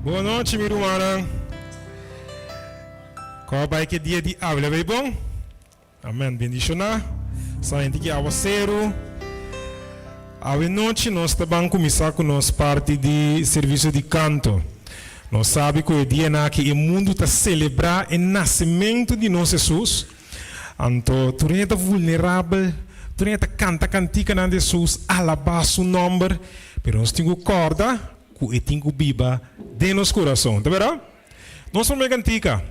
Bon nochi mi rumannan. Kòw bai ke dia di awe la bay bon? Amen bendishoná. Sa hende ki awaseru. Awe nochi nos ta ban kuminsá ku nos parti di servisio di kanto. Nos sabi ku e dianan aki e mundu ta selebrá e nasementu di nos Hesus. Anto tur hende ta vulnerabel, tur hende ta kanta kantikanan di Hesus, alabá su nòmber, pero nos tin ku kòrda ku e tin ku biba den nos kurason. Ta bèrdat? Nos promé kantika,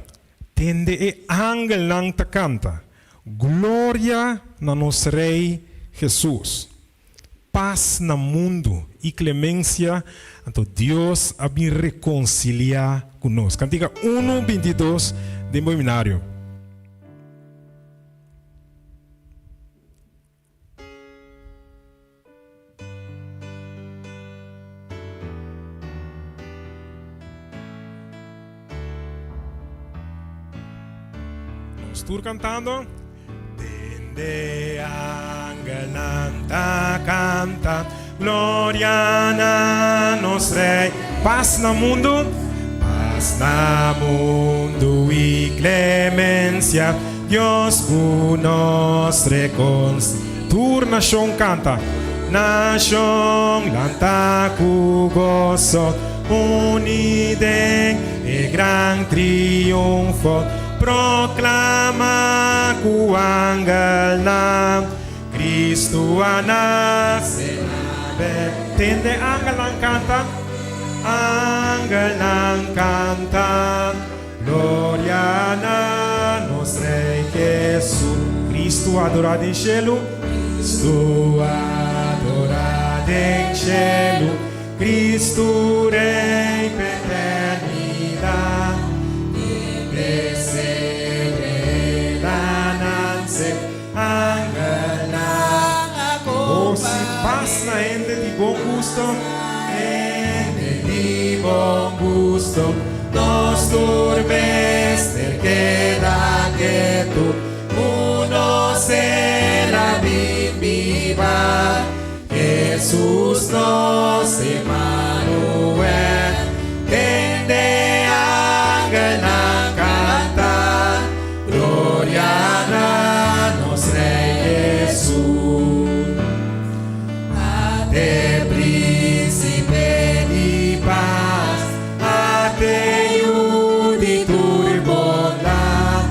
Tende e angelnan ta kanta, Gloria na nos Rei Hesus! Pas na mundu i klemensia, anto Dios a bin rekonsiliá ku nos. Kantika unu 22 den bo himnario. Nos tur cantando. Tende angelnan ta canta, Gloria na nos Rey. Paz na mundo, paz na mundo y clemencia, Dios cu nos recons. Tur nacion canta. Nacion lanta cu gozo, uni den e gran triunfo, proclama cu angelnan, Cristo a nace na Be. Tende angelnan canta, angelnan canta. Gloria na nos Rey Hesus. Cristo adora den shelu. Cristo adora den shelu. Cristo Rey p'eternidad. Den pesebre el a nanse, angelnan a Gosi pas na hende di bon gusto, hende di bon gusto. Nos tur mester keda ketu, ku nos el a bin biba. Hesus nos Emanuel, tende angelnan kanta, Gloria na nos Rey Hesus. Ate Príncipe di paz, ate Yu di tur bondad,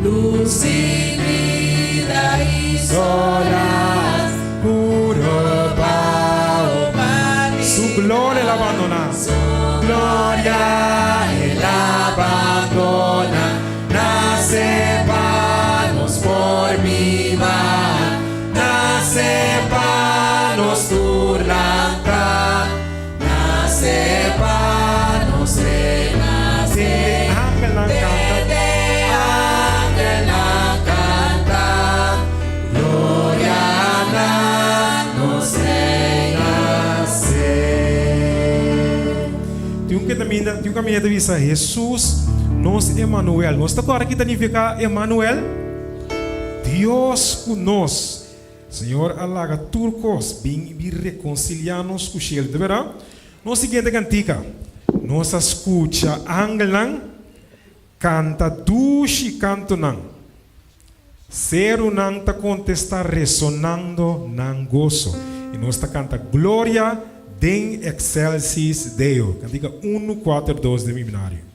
luz i bida i solaz, puro pa humanidad. Su gloria el a bandoná. Su gloria el a bandoná, nace pa nos por biba, nace pa nos tur lanta, nace pa nos renace. Tende angelnan canta. Tende angelnan canta, gloria na nos Rey nace. Tin un ke ta minda, tin un kaminda ta bisa Hesus nos Emanuel. Nos ta kòrda ki ta nifiká Emanuel? Dios ku nos. Señor a laga tur kos bin i bin rekonsiliá nos ku shelu. Ta bèrdat? Nos siguiente kantika, nos a skucha angelnan kanta dushi kantonan. Serunan ta kontestá resonando nan goso. I nos ta kanta Gloria den excelsis Deo. Kantika unu, kuater, dos den Biminario.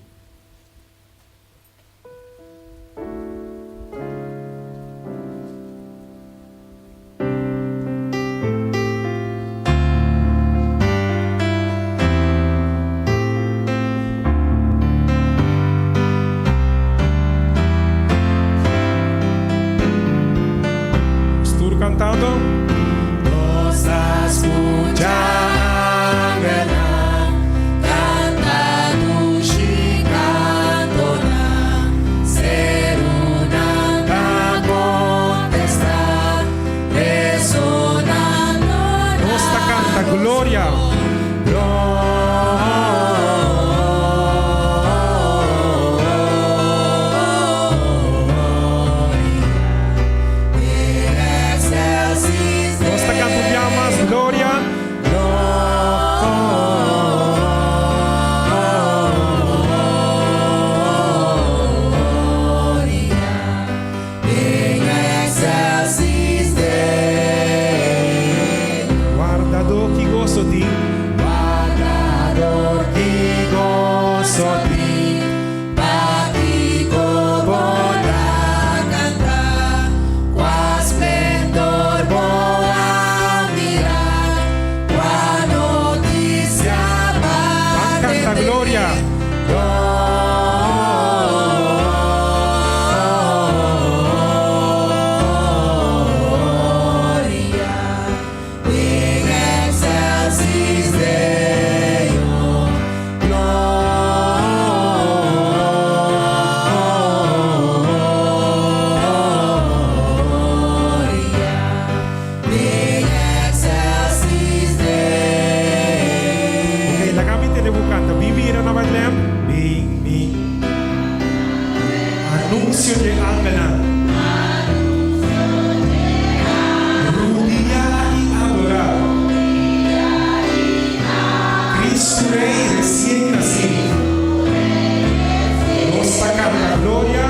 Nos tur cantando. Nos a scucha angelnan canta dushi cantonan, Serunan ta contesta, resonando Nos ta canta gloria. Nos ta canta un bia mas, Gloria. goso tin. Wardador, ki goso tin, pakiko bo ta kanta, kua splendor bo a mira, kua notisia Ban b'a kanta tende. gloria. Gloria in excelsis Deo. Gloria in excelsis Deo. Ok, laga mi tende bo kanta. Bin mira na Bethlehem. Bin mi. Anunsio dje angelnan. Rudia i adorá. Cristo Rey resien nasí. Nos ta kanta gloria.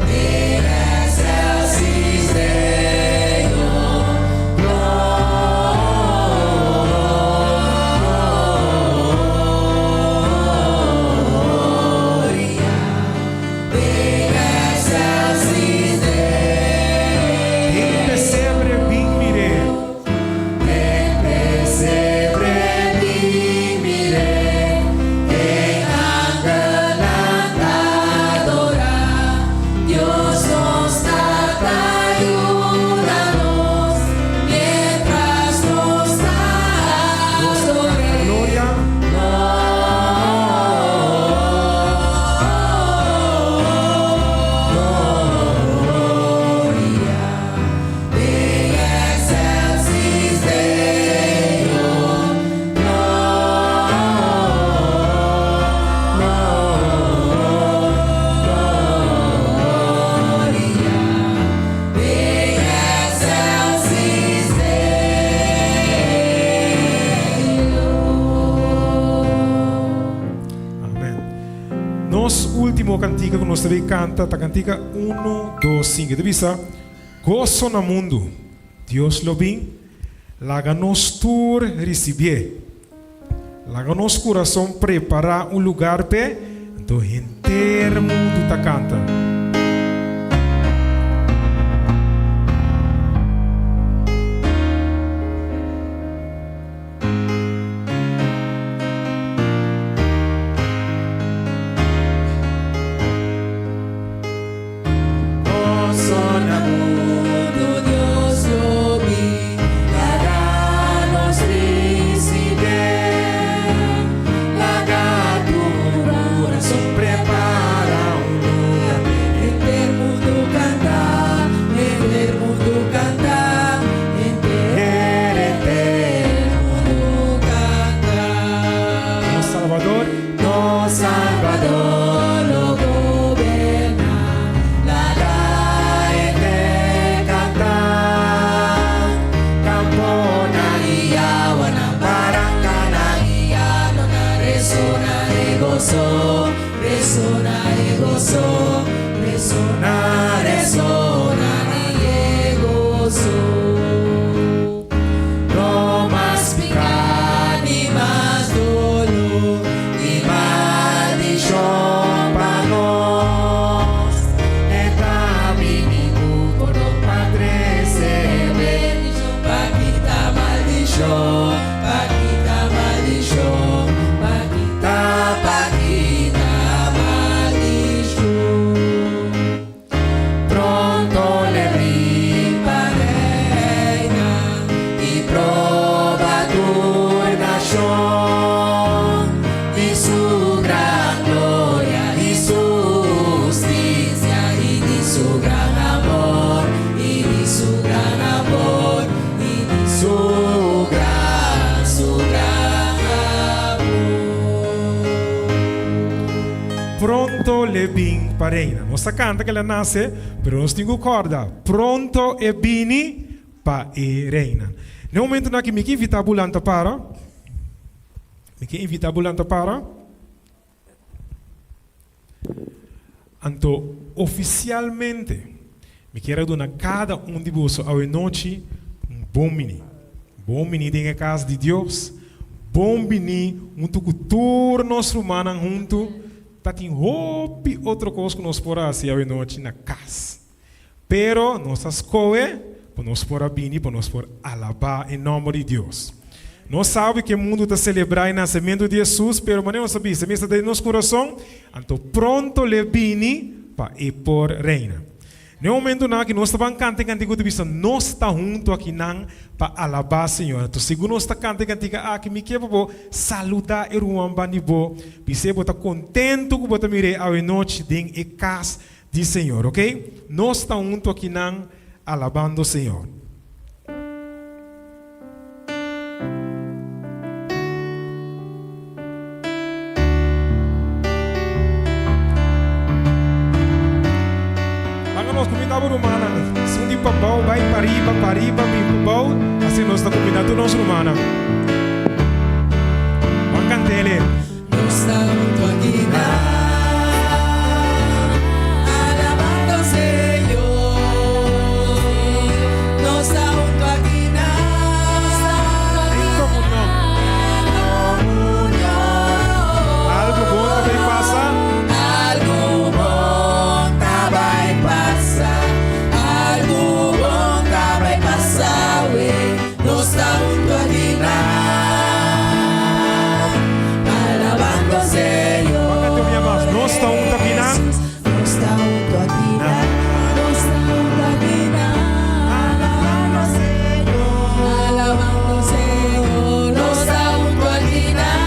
In excelsis Deo. Gloria in excelsis Deo. Den pesebre bin mir'é. Den pesebre bin mir'é, e angelnan ta adorá. Dios nos Tata yuda nos, mientras nos ta ador'é. Gloria. Gloria in excelsis Deo. Gloria in excelsis Deo. Amen. Nos último kantika ku nos ta bai kanta ta kantika 1, 2, 5. Ta bisa, Goso na mundu, Dios lo bin, laga nos tur risibié. Laga nos kurason prepará un lugar p'e, anto henter mundu ta kanta. Goso na mundu, Dios lo bin, laga nos risibié. Laga tur kurason prepará un lugá. Henter mundu kanta, henter mundu kanta, henter, henter mundu kanta. Nos Salbador, Nos Salbador lo goberná, laga hende kanta, kamponan i awanan, barankanan i alonan, resoná e goso, resoná e goso, resoná, resoná e goso. No mas piká, ni mas doló, ni maldishon pa nos. E ta bini ku pa trese bendishon, pa kita maldishon, pa kita maldishon, pa kita, pa kita maldishon. Pronto l'e bin pa reina i proba tur nashon di su gran gloria i su hustisia i di su gran amor i di su gran amor i di su gran amor. Pronto l'e bin pa reina. Nos ta kanta ku el a nase, pero nos tin ku kòrda. Pronto e bini pa e reina. Na e momentunan aki mi ke invitá bo lanta para. Mi ke invitá bo lanta para. Anto ofisialmente mi kier a duna kada un di boso awe nochi un bon bini. Bon bini den e kas di Dios. Bon bini huntu ku tur nos rumannan huntu. Ta tin hopi otro kos ku nos por hasi awe nochi na kas. Pero nos a skohe pa nos por a bini pa nos por alabá e nòmber di Dios. Nos sabi ku e mundu ta selebrá e nasementu di Hesus, pero manera nos a bisa, mester ta den nos kurason, anto pronto lo e bini pa e por reina. Na e momentunan aki nos ta ban kanta e kantika ku ta bisa nos ta huntu akinan pa alabá Señor. Anto segun nos ta kanta e kantika aki, mi ke pa bo saludá e ruman ban di bo, bis'é bo ta kontentu ku bo ta mir'é awenochi den e kas di Señor, ok? Nos ta hunto akinan alabando Señor. Laga nos kuminda bo rumannan. Esun di pabou bai pariba, pariba bin pabou, asina nos ta kuminda tur nos rumannan. Ban kant'ele. Nos ta hunto akinan, alabando Señor. Nos ta hunto akinan, En comunion. en comunion. Algo bon ta bay pasa. Algo bon ta bay pasa, algo bon ta bay pasa, we. Nos ta hunto akinan, alabando Señor. Wak a tobia mas. Nos ta hunto akinan. Nos ta hunto akinan. Nos ta hunto akinan, alabando Señor. Alabando Señor. Nos ta hunto akinan,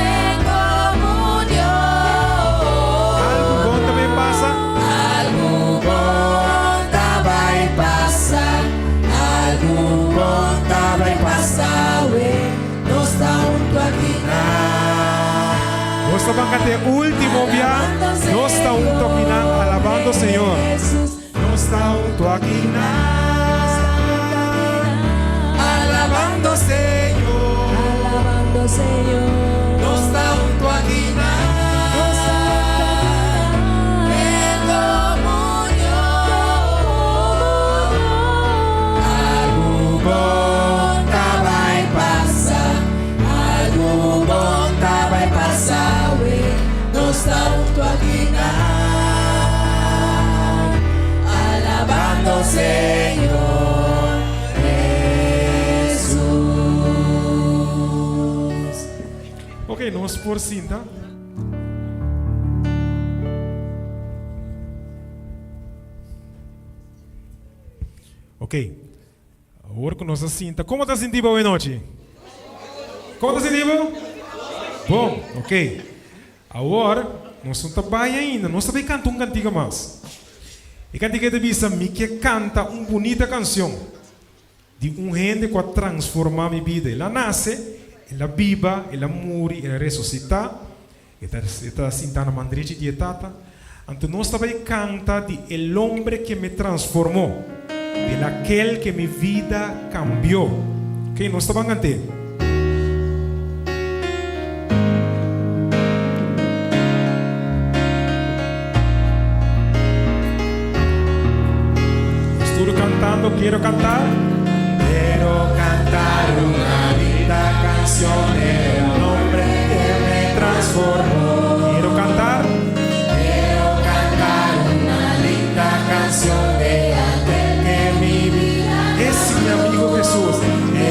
en comunión. Algo bon ta bay pasa. Algu bon ta bai pasa, algu bon ta bai pasa, we nos ta huntu akinan. Nos ta ban canta e ultimo bia, Nos ta huntu akinan alabando Señor. Nos ta huntu akinan, alabando Señor. Alabando Señor. Nos ta huntu akinan, en comunión. Algu bon ta bai pasa, algu bon ta bai pasa, we nos ta huntu akinan, alabando Señor Jesús. Ok, nos por sinta. Ok, awor ku nos a sinta, komo ta sinti bo awenochi? Komo ta sinti bo? Bon, ok. Awor, nos no ta bai ainda, nos ta bai kanta un kantiga mas. E kantiga ei ta bisa, Mi ke kanta un bunita kansion di un hende ku a transformá mi bida. El a nase, el a biba, el a muri, el a resusitá, e ta e ta sintá na man drechi di e Tata. Anto nos ta bai kanta di El hombre que me transformó, del aquel que mi vida cambió. Ok, nos ta ban kant'é. Nos tur cantando Quiero cantar. Quiero cantar una linda canción de un hombre que me transformó. Quiero cantar. Quiero cantar una linda canción de aquel que mi vida Es mi amigo Jesús.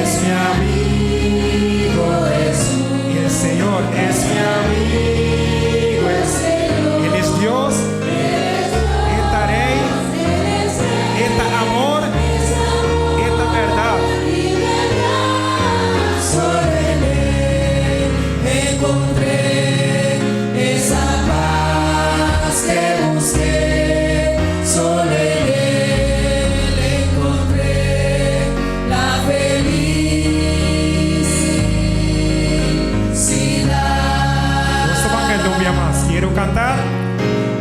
Es mi amigo Jesús. El Señor es mi amigo. El Señor. Él es Dios. E ta Rey. E ta amor. E ta berdad. Solo en él encontré esa paz que busqué. Solo en él encontré la felicidad. Nos ta ban canta un bia mas. Quiero cantar.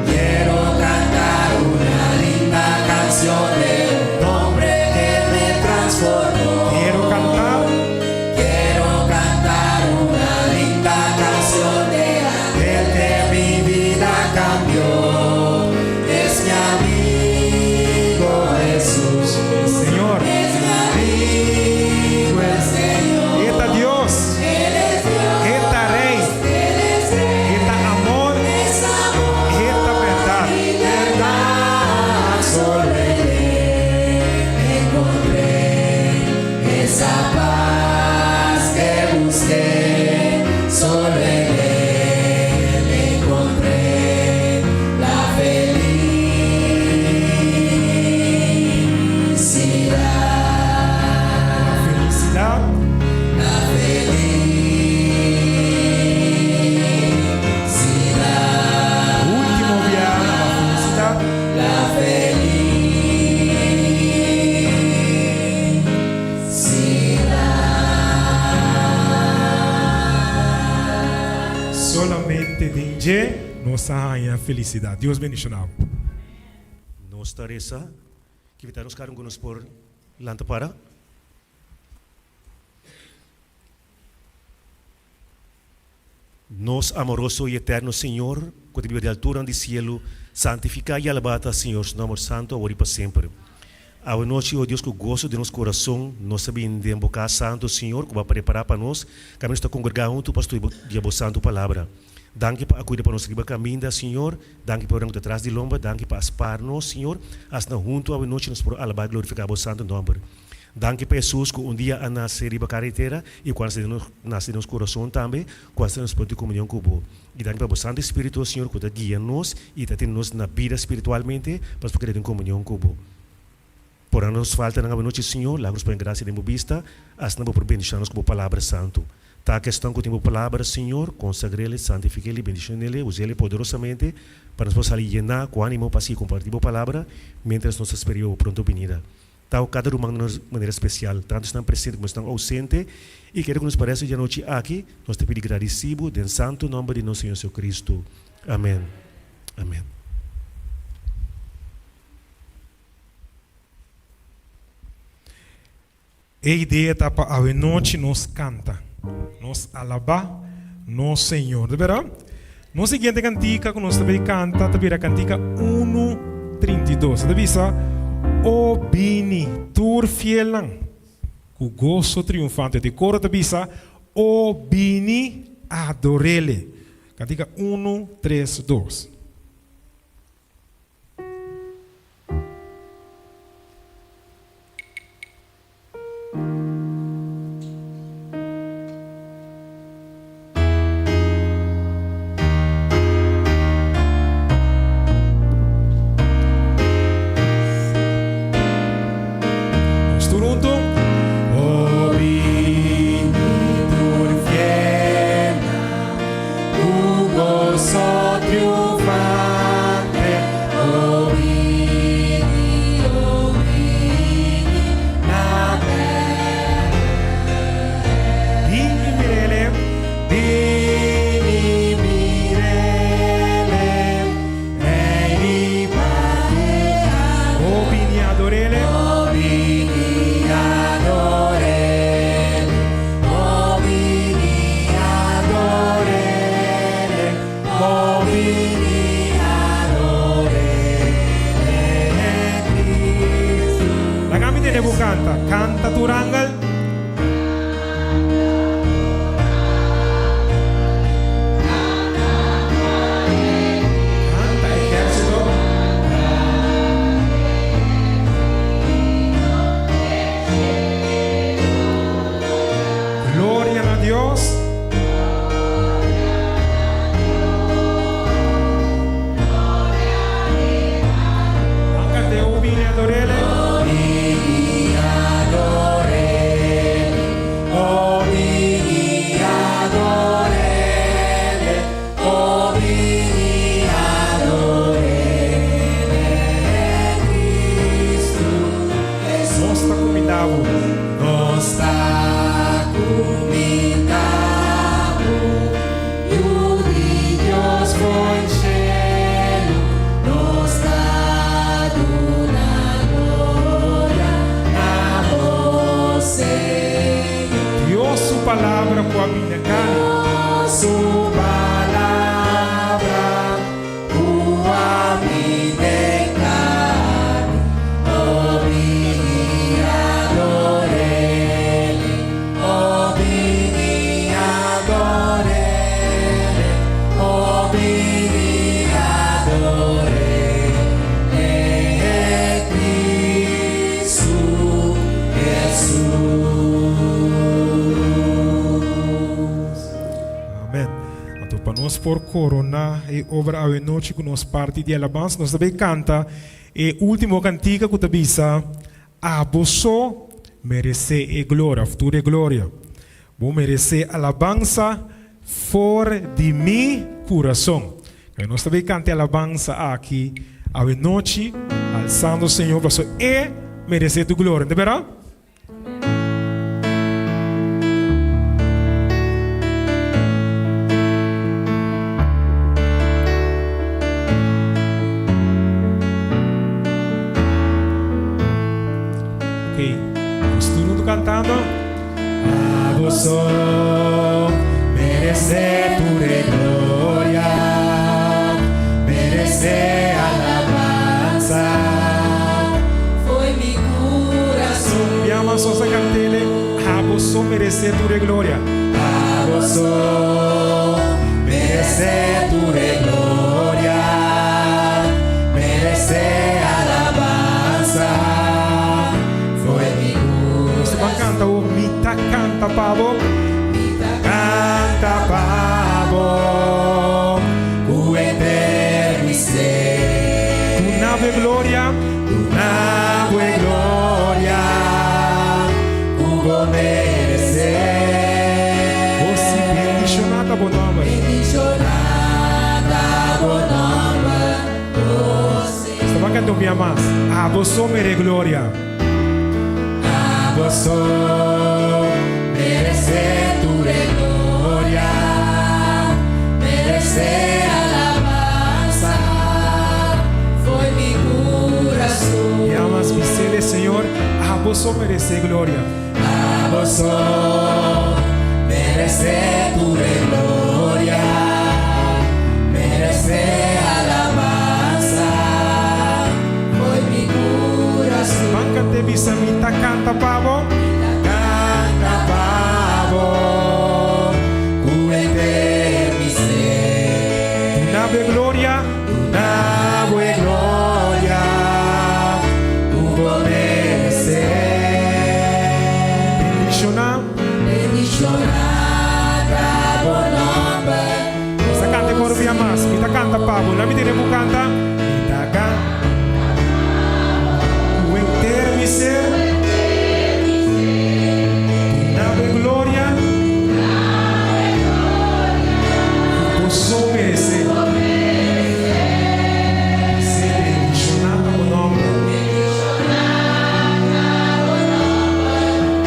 Quiero cantar una linda canción de un hombre que me transformó. Quiero cantar. Quiero cantar una linda canción de aquel que mi vida. Solamente den dje nos a haña felisidat. Dios bendishoná bo. Nos ta resa ki bita nos kada un ku nos por lanta para. Nos amoroso i eterno Señor, ku ta biba di alturan di sielu, santifiká i alabá ta Señor su nòmber santu awor i pa semper. Awe nochi, o Dios, ku goso den nos kurason, nos ta bini den bo kas santu, Señor, ku bo a prepará pa nos, kaminda nos ta kongregá huntu pa studia bo santu palabra. Danki pa a kuida pa nos riba kaminda, Señor. Danki pa oran ku ta tras di lomba. Danki pa a spar nos, Señor. Asina huntu awe nochi nos por alabá i glorifiká bo santu nòmber. Danki pa Hesus ku un dia a nase riba kara di tera i ku a nase den nos kurason tambe, ku a nos pon tin komunion ku bo. I danki pa bo Santu Spiritu, o Señor, ku ta guia nos i ta tene nos na bida spiritualmente pa nos por keda den komunion ku bo. Pordona nos faltanan awe nochi, Señor, laga nos pone grasia den bo bista, asina bo por bendishona nos ku bo Palabra Santu. Ta keston ku tin bo Palabra, Señor, konsagr'el, santifik'el i bendishon'el, us'el poderosamente pa nos por sali yená ku ánimo pa sigui kompartí bo Palabra miéntras nos ta spera riba bo pronto binida. Ta ku kada ruman na nos manera spesial, tantu esnan presente komo esnan ousente, i kere ku nos pa resto di anochi aki, nos ta pidi gradisí bo den santu nòmber di nos Señor Jesucristo. Amèn. Amèn. E idea ta pa awenochi nos kanta, nos alabá nos Señor. Ta bera? Nos siguiente kantika ku nos ta bay kanta ta bira kantika unu 32. E ta bisa, O bini tur fielnan ku goso triunfante. Di koro ta bisa, O bini ador'Ele. Kantika unu tres dos. Nos tur huntu. O bini tur fielnan ku goso triunfante. O bini, o bini na Bini mirele, bini mirele, Rei riba O bini adorele, o bini adorele, o bini adorele, o bini adorele, Cristo. Laga mi tene bo canta, canta tur angel. Canta ejército. Gloria na Dios. Ban cant'é, O bini adorele. O bini adorele, o bini adorele, o bini adorele, Cristo Jesus. Nos ta cuminda bo. Nos ta cuminda bo, Yu di Dios fo'i cielo, nos ta duna gloria na bo, Señor. Dios su palabra cu a bini cani. Dios su palabra cu a bini cani, o bini adorele, o bini adorele, o bini adorele, Cristo Jesus. Amen. Anto pa nos por corona e obra awe nochi cu nos parti di alabansa, nos ta bay canta e ultimo cantica cu ta bisa, Abo so merece e gloria, of tur e gloria. Bo merece alabansa for di mi curason. Kaya nos ta bay canta e alabansa aki awe nochi, alsando Señor pasobra e merece tur gloria. No ta berdad? e gloria. Abo so meresé tur e gloria, meresé alabansa. Fo'i mi Nos ta kanta o Mi ta kanta pa bo. Mi ta kanta pa bo, ku henter mi ser. Duna bo e gloria. Duna bo e gloria, ku bo meresé. O si, bendishoná ta bo nòmber. Bendishoná ta bo nòmber, o Señor. Nos ta kanta un bia mas. Abo so meresé gloria. Abo so meresé tur e gloria, meresé alabansa, fo'i mi kurason. I mas bis'é, Señor, abo so meresé gloria. Abo so meresé tur e gloria, meresé alabansa, fo'i mi kurason. Ban kant'é bisa mi ta kanta pa bo. Kanta pa bo, ku henter mi ser. Duna bo e gloria. Duna bo e gloria, ku bo meresé. Bendishoná. Bendishoná ta bo nòmber. Nos ta kanta un bia mas. Mi ta kanta pa bo. Laga mi tende bo kanta. Mi ta kanta. Ku henter mi ser. Duna bo e gloria. Bo so meresé. Sea bendishoná ta bo nòmber.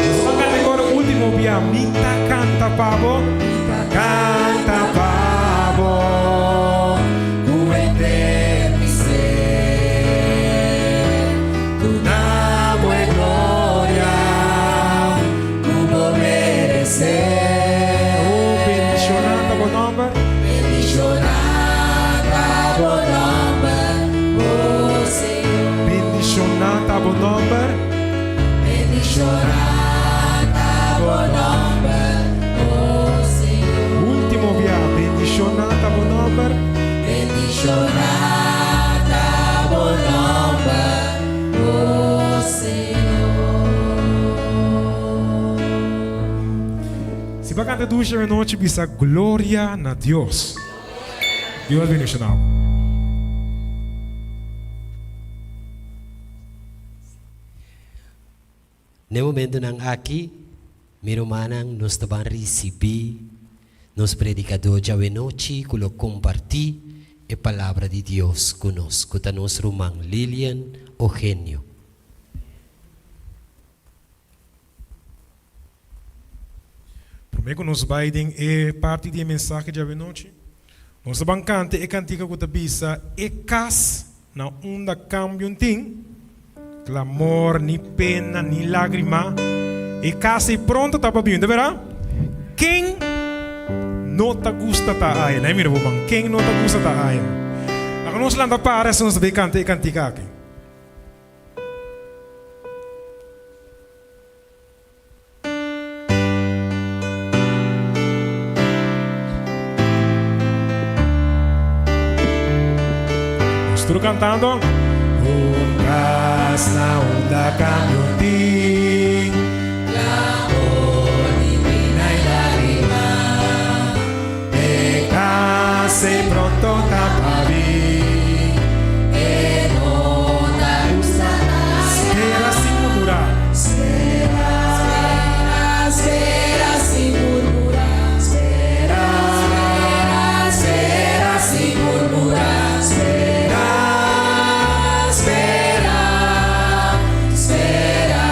Nos ta kanta awor último bia. Mi ta kanta pa bo. Kanta pa bo, ku henter mi ser. Duna bo e gloria, ku bo meresé. Oh, bendishoná ta bo nòmber. Bendishoná ta bo nòmber, o Señor. Bendishoná ta bo nòmber. Bendishoná ta bo nòmber, o Señor. Último bia. Bendishoná ta bo nòmber. Bendishoná ta bo nòmber, o Señor. Si bo a kanta dushi anochi, bisa gloria na Dios. Dios bendishoná. Na e momentonan aki, mi rumannan, nos ta bai risibí nos predikadó djawe nochi, ku lo kompartí e palabra di Dios ku nos, ku ta nos ruman Lilian Eugenio. Promé ku nos bai den e parti di mensahe di anochi, nos ta bai kanta e kantika ku ta bisa e kas na unda kambio n'tin, klamor, ni pena, ni lágrima. E kas ei pronto ta pa bin, berdat? Ken no ta gusta ta aya? Né, mira, bom, ken no ta gusta ta aya? Awor nos lanta para, nos ta bai kanta e kantika aki. Nos kantando. Un kas na unda kambio n'tin. Klamor, ni pena i lágrima. E kas ei pronto ta pa bin. Ken no ta gusta Spera sin murmurá. Spera, spera sin murmurá. Spera, spera, spera sin murmurá. Spera, spera, spera.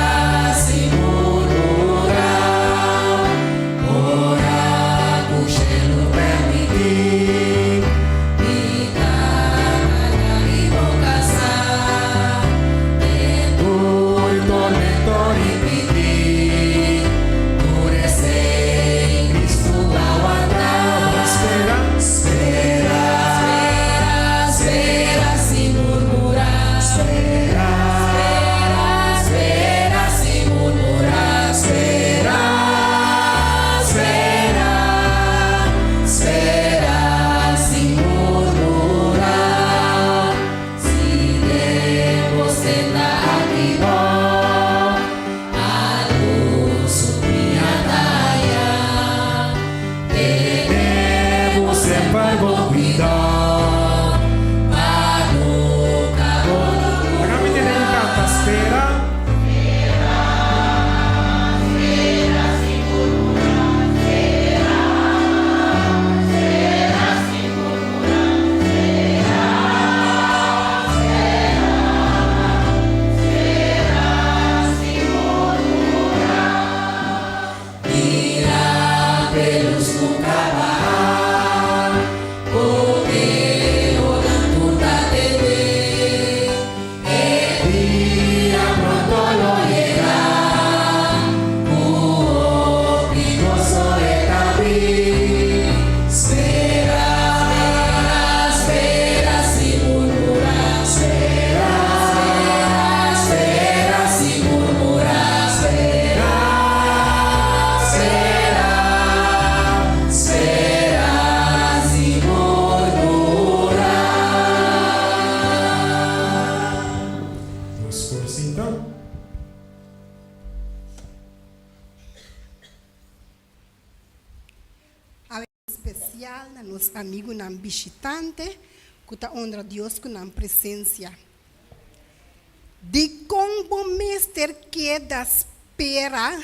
spesial na nos amigunan bishitante ku ta honra Dios ku nan presensia. Dikon bo mester keda spera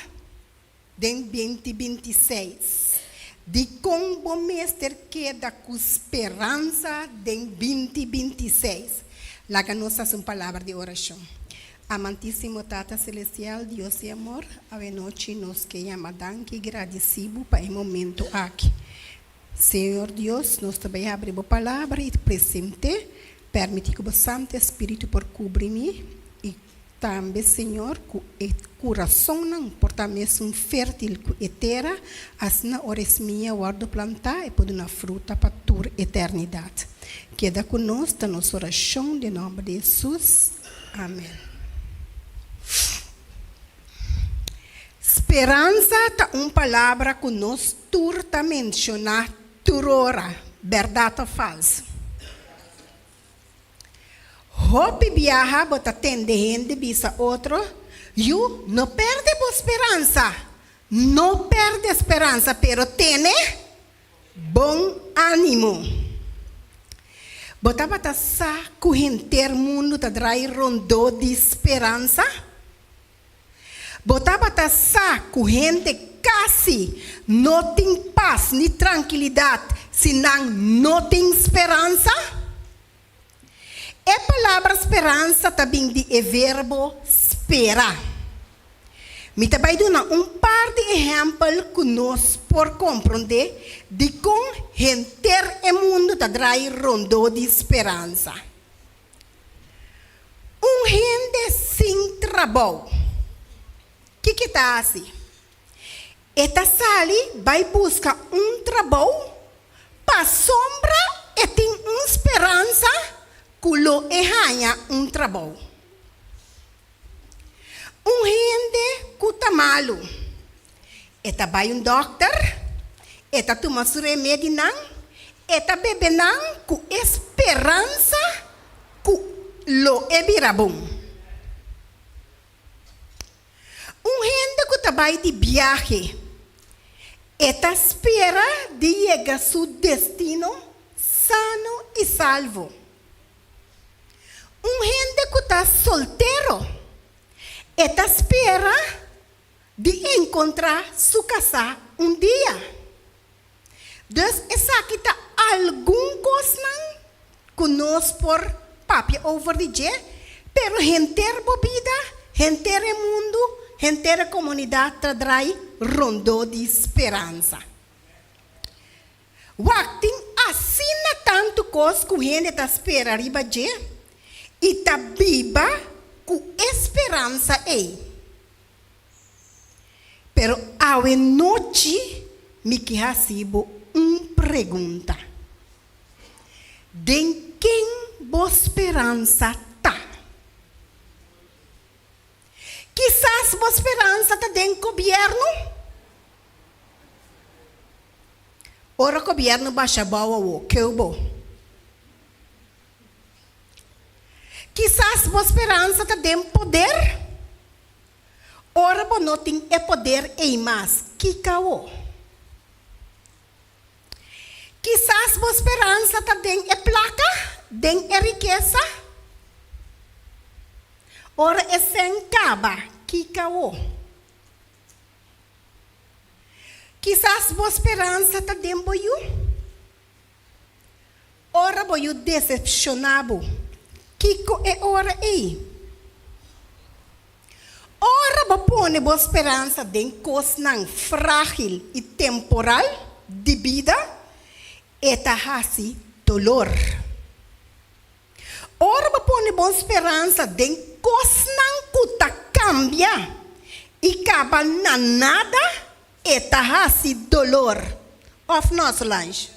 den 2026? Dikon bo mester keda ku speransa den 2026? Laga nos hasi un palabra di orashon. Amantísimo Tata Selestial, Dios di amor, awe nochi nos ke yama danki i gradisí Bo pa e momento aki. Señor Dios, nos ta bai habri Bo Palabra i present'é. Permití ku Bo Santu Espíritu por kubri mi i tambe, Señor, ku e kurasonnan por ta mesun fértil ku e tera, asina ora e smia wòrdu plantá e por duna fruta pa tur eternidat. Keda ku nos ta nos orashon den nòmber di Hesus. Amèn. Speransa ta un palabra ku nos tur ta menshoná tur ora, bèrdat òf falsu? Hopi biaha bo ta tende hende bisa otro, Yu, no pèrdè bo speransa! No pèrdè speransa, pero tene bon ánimo! Bo tabata sa ku henter mundu ta drai rondó di speransa? Bo tabata sa ku hende kasi no tin pas ni trankilidat si nan no tin speransa? E palabra speransa ta bin di e verbo spera. Mi ta bai duna un par di ehèmpel ku nos por komprondé dikon henter e mundu ta drai rondó di speransa. Un hende sin trabou, kiko e ta hasi? E ta sali bai buska un trabou pasobra e tin un speransa ku lo e haña un trabou. Un hende ku ta malu, e ta bai un dòkter, e ta tuma su remedinan, e ta bebe nan ku e speransa ku lo e bira bon. Un hende ku ta bai di biahe, e ta spera di yega su destino sano i salvo. Un hende ku ta soltero, e ta spera di enkontrá su kasá un dia. Dus esaki ta algun kosnan ku nos por papia over di dje, pero henter bo bida, henter e mundu, henter e komunidat ta drai rondó di speransa. Wak, tin asina tantu kos ku hende ta spera riba dje i ta biba ku e speransa ei. Pero awe nochi mi ke hasi bo un pregunta, Den ken bo speransa ta? Kisas bo speransa ta den gobièrnu? Ora gobièrnu basha bou awo, keu bo? Kisas bo speransa ta den poder? Ora bo no tin e poder ei mas, kiko awo? Kisas bo speransa ta den e plaka, den e rikesa? Ora e sèn kaba, kiko awo? Kisas bo speransa ta den bo yu? Ora bo yu desepshoná bo, kiko e ora ei? Ora bo pone bo speransa den kosnan frágil i temporal di bida, e ta hasi dolor. Ora bo pone bo speransa den kosnan ku ta kambia i kaba na nada, e ta hasi dolor. Òf no, Solange?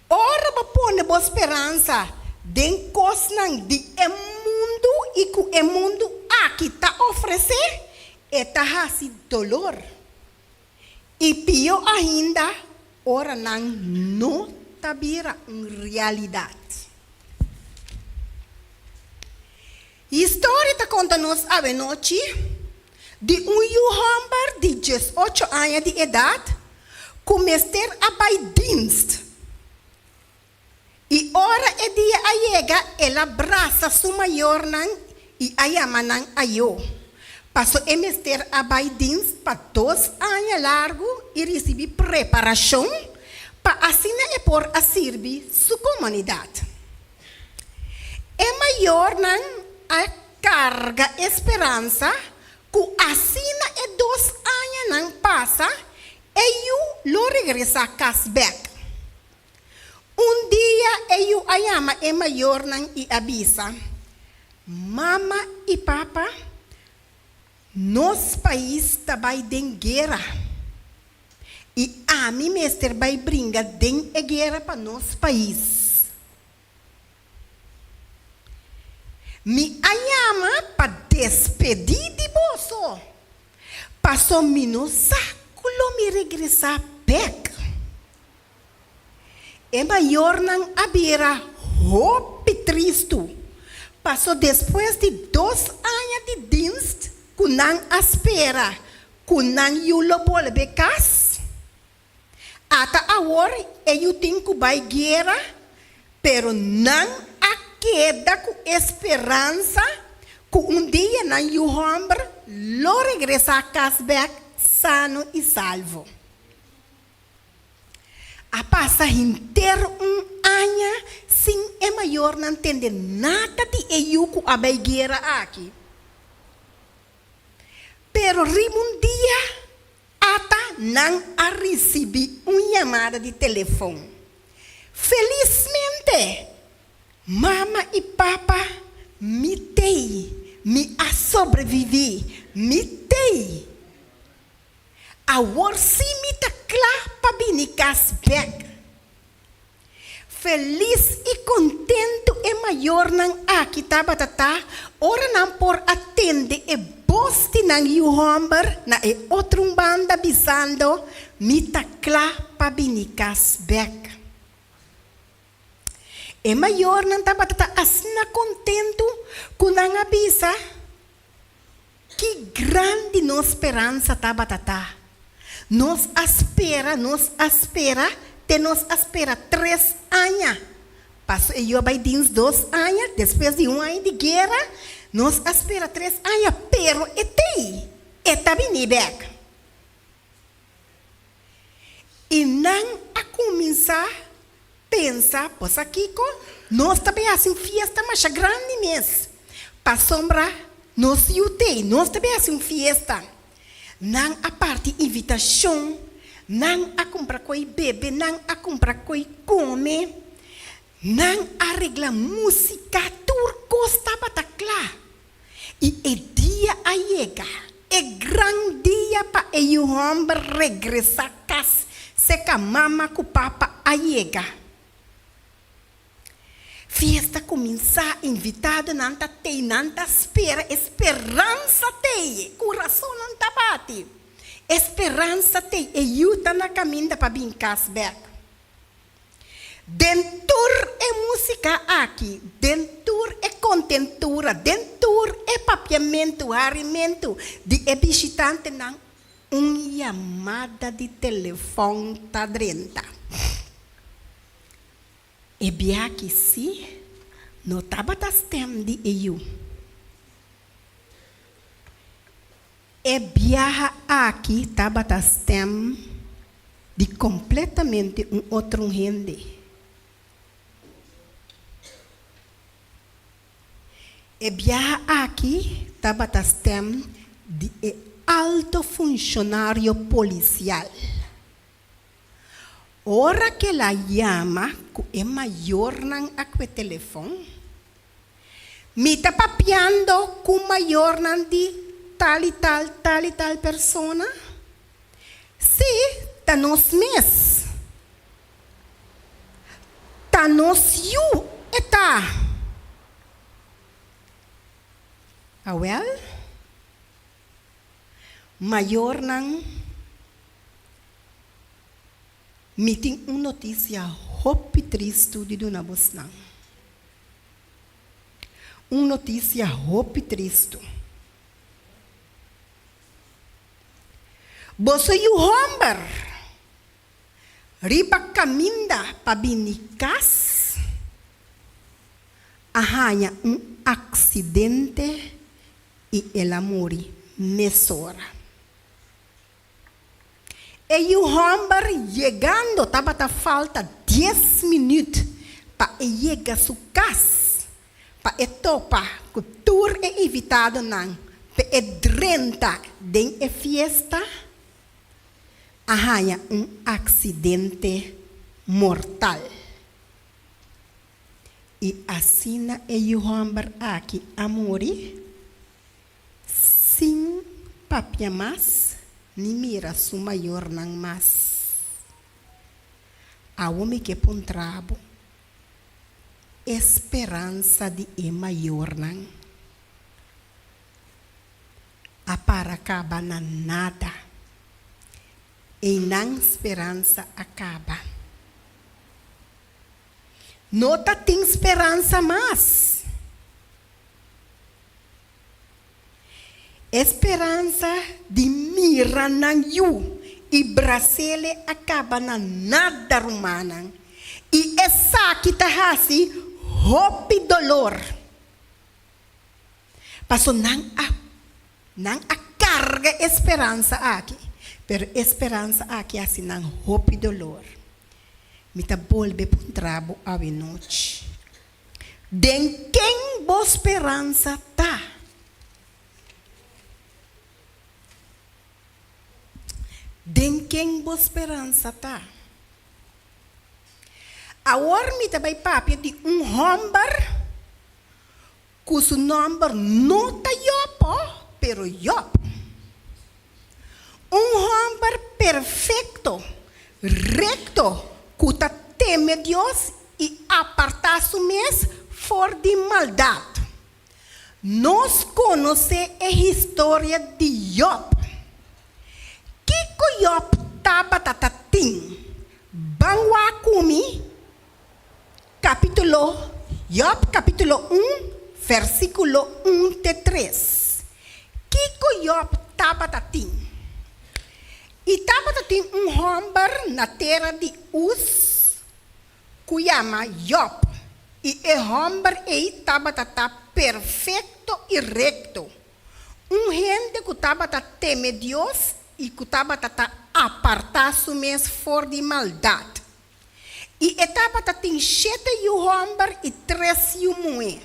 Ora bo pone bo speransa den kosnan di e mundu i ku e mundu aki ta ofresé, e ta hasi dolor. I pió ainda ora nan no ta bira un realidat. Historia ta konta nos awenochi di un yu hòmber di diesocho aña di edat. ku mester a bai dienst. I ora e dia a yega, el a brasa su mayornan i a yama nan ayó. Paso e mester a bai dienst pa dos aña largu i risibí preparashon pa asina e por a sirbi su komunidat. E mayornan a karga e speransa ku asina e dos añanan pasa, e yu lo regresá kas bèk. Un dia e yu a yama e mayornan i a bisa, Mama i papa, nos pais ta bai den guera i ami mester bai bringa den e guera pa nos pais. Mi a yama pa despedí di boso, paso mi no sa ku lo mi regresá bèk. E mayornan a bira hopi tristu, paso despues di dos aña di dienst ku nan a spera ku nan yu lo bolbe kas. Ata awor e yu tin ku bai guera, pero nan a keda ku e speransa ku un dia nan yu hòmber lo regresá kas bèk sano i salvo. A pasa henter un aña sin e mayornan tende nada di e yu ku a bai guera aki. Pero riba un dia Ata nan a risibí un yamada di telefon. Felismente, Mama i Papa, mi t'ei, mi a sobreviví, mi t'ei! Awor sí mi ta kla pa bini kas bèk. Felis i kontentu e mayornan aki tabata ta ora nan por a tende e bos di nan yu hòmber na e otro un banda bisando, Mi ta kla pa bini kas bèk. E mayornan tabata ta asina kontentu ku nan a bisa, Ki grandi nos speransa tabata ta! Nos a spera, nos a spera, te nos a spera tres aña. Paso e yu a bai dins dos aña, despues di un aña di guera, nos a spera tres aña, pero e t'ei, e ta bini bek. I nan a kuminsá pensa, Bo sa kiko? Nos ta bai hasi un fiesta masha grandi mes, pasobra nos yu t'ei, nos ta bai hasi un fiesta. Nan a parti invitashon, nan a kumpra koi bebe, nan a kumpra koi kome, nan a regla músika, tur kos tabata kla. I e dia a yega, e gran dia pa e yu hòmber regresá kas seka mama ku papa a yega. Fiesta kuminsá, invitadonan ta tei, nan ta spera, e speransa tei, kurasonnan ta bati, e speransa tei, e yu ta na kaminda pa bin kas bèk. Den tur e músika aki, den tur e kontentura, den tur e papiamentu, harimentu di e bishitantenan, un yamada di telefòn ta drenta. E biaha sí no tabata stèm di e yu. E biaha aki tabata stèm di kompletamente un otro hende. E biaha aki tabata stèm di e alto funshonario polisial. Ora ku el a yama ku e mayornan a kue telefòn, Mi ta papiando ku mayornan di tal i tal, tal i tal persona? Sí, ta nos mes. Ta nos yu e ta. Awel, mayornan, mi tin un notisia hopi tristu di duna bosnan. Un notisia hopi tristu. Boso yu hòmber! Riba kaminda pa bini kas, a haña un aksidente i el a muri mesora. E yu hòmber yegando tabata falta dies minüt pa e yega su kas pa e topa ku tur e invitadonan p'e e drenta den e fiesta, a haña un aksidente mortal. I asina e yu hòmber aki a muri sin papia mas ni mira su mayornan mas. Awo mi ke puntra bo, e speransa di e mayornan a para kaba na nada. Einan speransa a kaba. No ta tin speransa mas. E speransa di mira nan yu i brasele a kaba na nada rumannan i esaki ta hasi hopi dolor. Paso nan a nan a karga e speransa aki, pero e speransa aki hasi nan hopi dolor. Mi ta bolbe puntra bo awenochi. Den ken bo speransa ta? Den ken bo speransa ta? Awor mi ta bai papia di un hòmber ku su nòmber no ta Jòb, pero Jòb. Un hòmber perfekto, rekto, ku ta teme Dios i apartá su mes for di maldat. Nos konosé e historia di Jòb. Kiko Jòb tabata ta tin? Ban wak ku mi kapítulo Jòb kapítulo un, versíkulo un te tres. Kiko Jòb tabata tin? I tabata tin un hòmber na tera di Us ku yama Jòb, i e hòmber ei tabata ta perfekto i rekto, un hende ku tabata teme Dios i ku tabata ta apartá su mes for di maldat. I e tabata tin shete yu hòmber i tres yu muhé.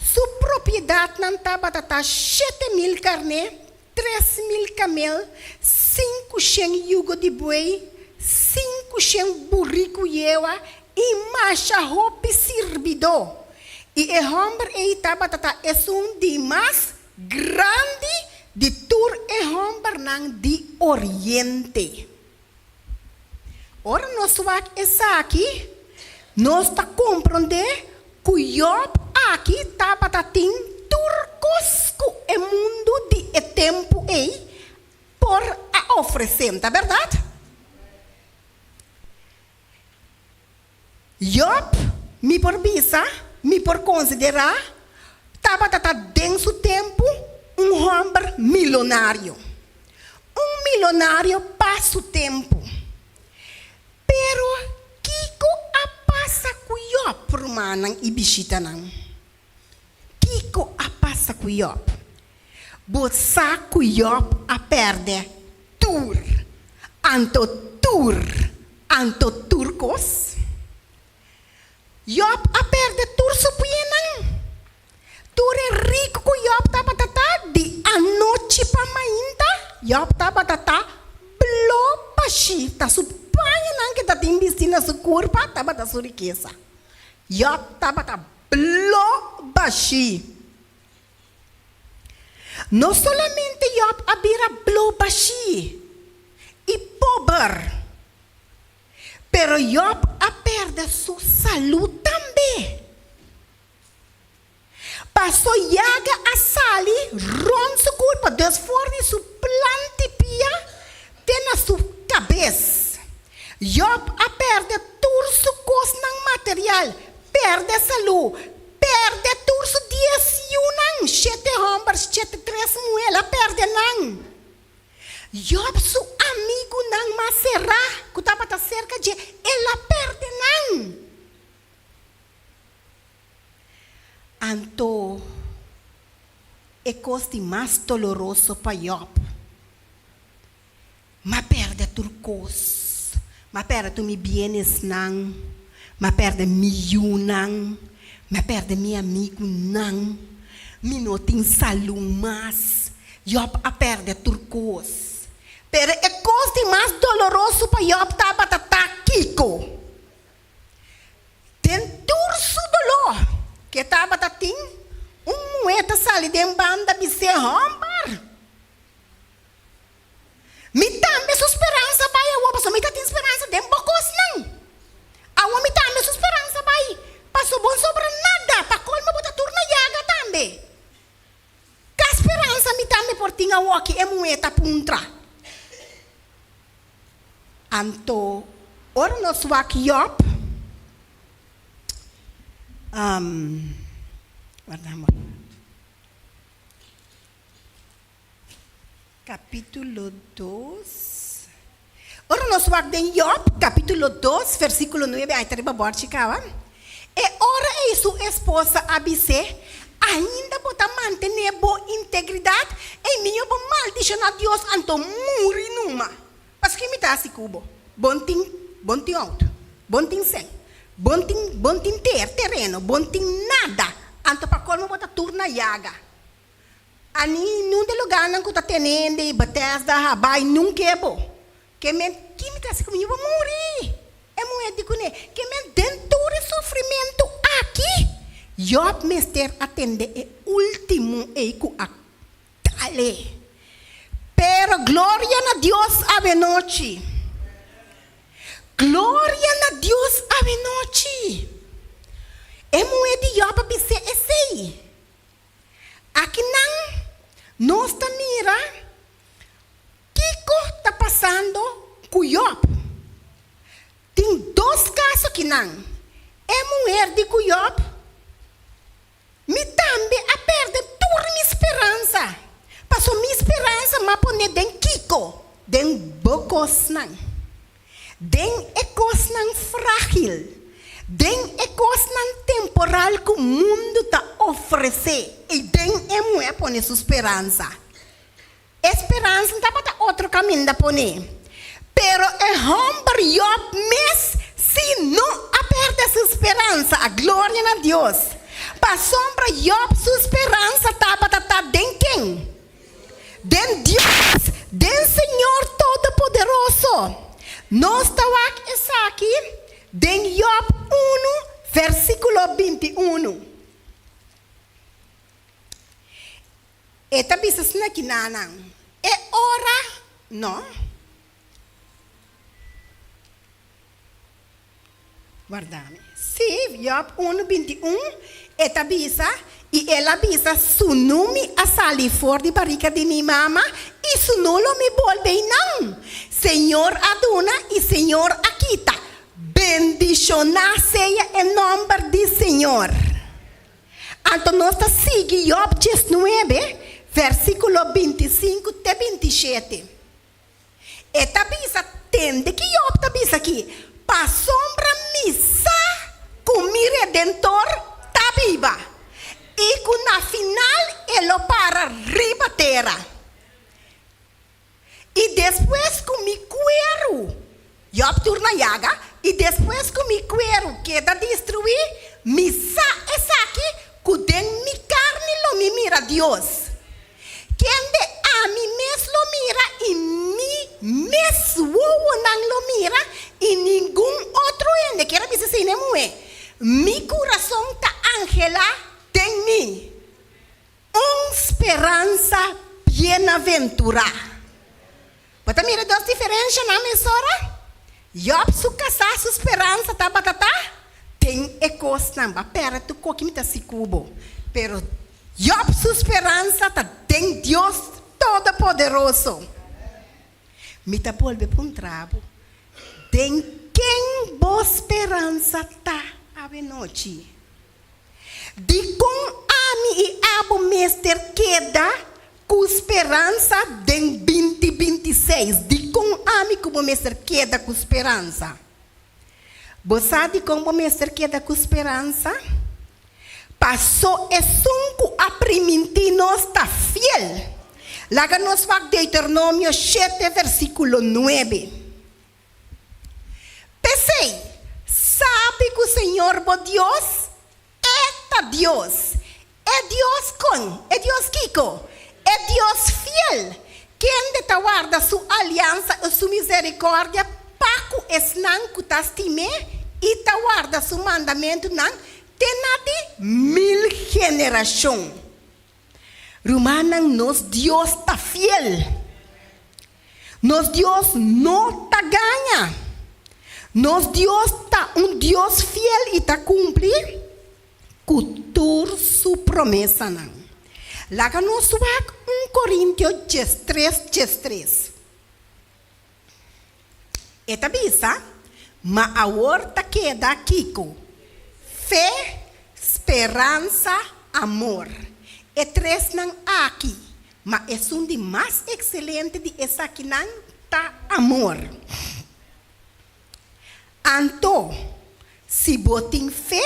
Su propiedatnan tabata ta 7000 karné, 3000 kamel, 500 yugo di buey, 500 buriku yewa i masha hopi sirbidó. I e hòmber ei tabata ta esun di mas grandi di tur e hòmbernan di Oriente. Ora nos wak esaki, nos ta komprondé ku Jòb aki tabata tin tur kos ku e mundu di e tempu ei por a ofresé, ta bèrdat? Jòb, mi por bisa, mi por konsiderá, tabata ta den su tempu un hòmber milonario. Un milonario pa su tempu. Pero kiko a pasa ku Jòb, rumannan i bishitanan? Kiko a pasa ku Jòb? Bo sa ku Jòb a pèrdè tur, anto tur, anto tur kos? Jòb a pèrdè tur su biennan. Tur e riku ku Jòb tabata ta di anochi pa mainta, Jòb tabata ta blo bashí. Ta su pañanan ku e ta tin bistí na su kurpa tabata su rikesa. Jòb tabata blo bashí. No solamente Jòb a bira blo bashí i pober, pero Jòb a pèrdè su salú tambe. Pasó yaga a sali rònt su kurpa, dus for di su plant'i pia te na su kabes. Jòb a pèrdè tur su kosnan material, pèrdè salú, pèrdè tur su dies yunan, shete hòmber, shete tres muhé, el a pèrdè nan. Jòb su amigunan mas será ku tabata serka dje, el a pèrdè nan. Anto e kos di mas doloroso pa Jòb, M'a pèrdè tur kos. M'a pèrdè tur mi bienesnan. M'a pèrdè mi yunan. M'a pèrdè mi amigunan. Mi no tin salú mas. Jòb a pèrdè tur kos. Pero e kos di mas doloroso pa Jòb tabata ta kiko? Den tur su doló ku e tabata tin, un muhé ta sali den banda bis'é, Hòmber! Mi tambe su speransa bai awor, pasobra mi ta tin speransa den bo kosnan. Awor mi tambe su speransa bai, pasobra bo no sobra nada, pa kolmo bo ta tur na yaga tambe. Ka speransa mi tambe por tin awor ki e muhé ta puntra? Anto ora nos wak Job, warda un rato. Capítulo dos. Ora nos wak den Job, capítulo dos, versículo nuebe, ai ta riba bòrchi kaba. E ora ei su esposa a bis'é, Ainda bo ta mantené bo integridat? Ei miño bo maldishoná Dios anto muri numa. Paske mi ta hasi ku bo? Bo no tin, bo no tin outo, bo no tin sèn, bo no tin, bo no tin ter, tereno, bo no tin nada, anto pa kolmo bo ta tur na yaga. Ani nun de lugarnan ku ta tene hende i Bethesda, Habai, nun ke bo. Ke men, ki mi ta hasi ku mi? Mi bo muri! E muhé di kuné, ke men den tur e sufrimentu aki, Jòb mester a tende e último ei ku a dale. Pero gloria na Dios awenochi! Gloria na Dios awenochi! E muhé di Jòb a bis'é esei. Akinan nos ta mira kiko ta pasando ku Job. Tin dos kaso akinan, e muher di ku Job, Mi tambe a pèrdè tur mi speransa, pasobra mi speransa m'a pone den kiko? Den bo kosnan. Den e kosnan frágil, den e kosnan temporal ku mundu ta ofresé, ei den e muhé a pone su speransa. E speransa no tabata otro kaminda poné. Pero e hòmber Yòb mes sí no a pèrdè su speransa. A gloria na Dios! Pasobra Yòb su speransa tabata ta den ken? Den Dios, den Señor Todopoderoso. Nos ta wak esaki den Job unu, versíkulo bintiunu. E ta bisa asina nan, E ora no. Wardami. Sí, Job unu, 21, e ta bisa, I el a bisa, Sunu mi a sali for di barika di mi mama, i sunu lo mi bolbe einan. Señor a duna i Señor a kita. Bendishoná sea e nòmber di Señor. Anto nos ta sigui Job diesnuebe, versíkulo 25 te 27. E ta bisa, Tende ki Job ta bisa aki, Pasobra mi sa ku mi Redentor ta biba, i ku na final e lo para riba tera. I despues ku mi kueru, Job turna yaga, i despues ku mi kueru keda destruí, mi sa esaki, ku den mi karni lo mi mira Dios. Kende ami mes lo mira i mi mes wowonan lo mira i ningun otro hende kier a bisa esei n'e muhé. Mi kurason ta anhelá den mi un speransa bienaventurá. Bo ta mira dos diferenshanan mesora? Jòb su kasá su speransa tabata ta den e kosnan. Bo a pèrdè tur koki mi ta siku bo. Pero Jòb su speransa ta den Dios Todopoderoso. Mi ta bolbe puntra bo, den ken bo speransa ta awenochi? Dikon ami i abo mester keda ku speransa den 20. 2026? Dikon ami ku bo mester keda ku speransa? Bo sa dikon bo mester keda ku speransa? Pasó esun ku a primintí nos ta fiel. Laga nos wak Deuteronomio shete versíkulo nuebe. P'esei, sabi ku Señor bo Dios, E ta Dios. E Dios kon? E Dios kiko? E Dios fiel, kende ta warda su aliansa i su miserikòrdia pa ku esnan ku ta stim'é i ta warda su mandamentunan te na di mil generashon. Rumannan, nos Dios ta fiel. Nos Dios no ta gaña. Nos Dios ta un Dios fiel i ta kumpli ku tur su promesanan. Laga nos wak un Korintio diestres diestres. E ta bisa, Ma awor ta keda kiko? Fe, speransa, amor. E tresnan aki, ma esun di mas ekselente di esakinan ta amor. Anto, si bo tin fe,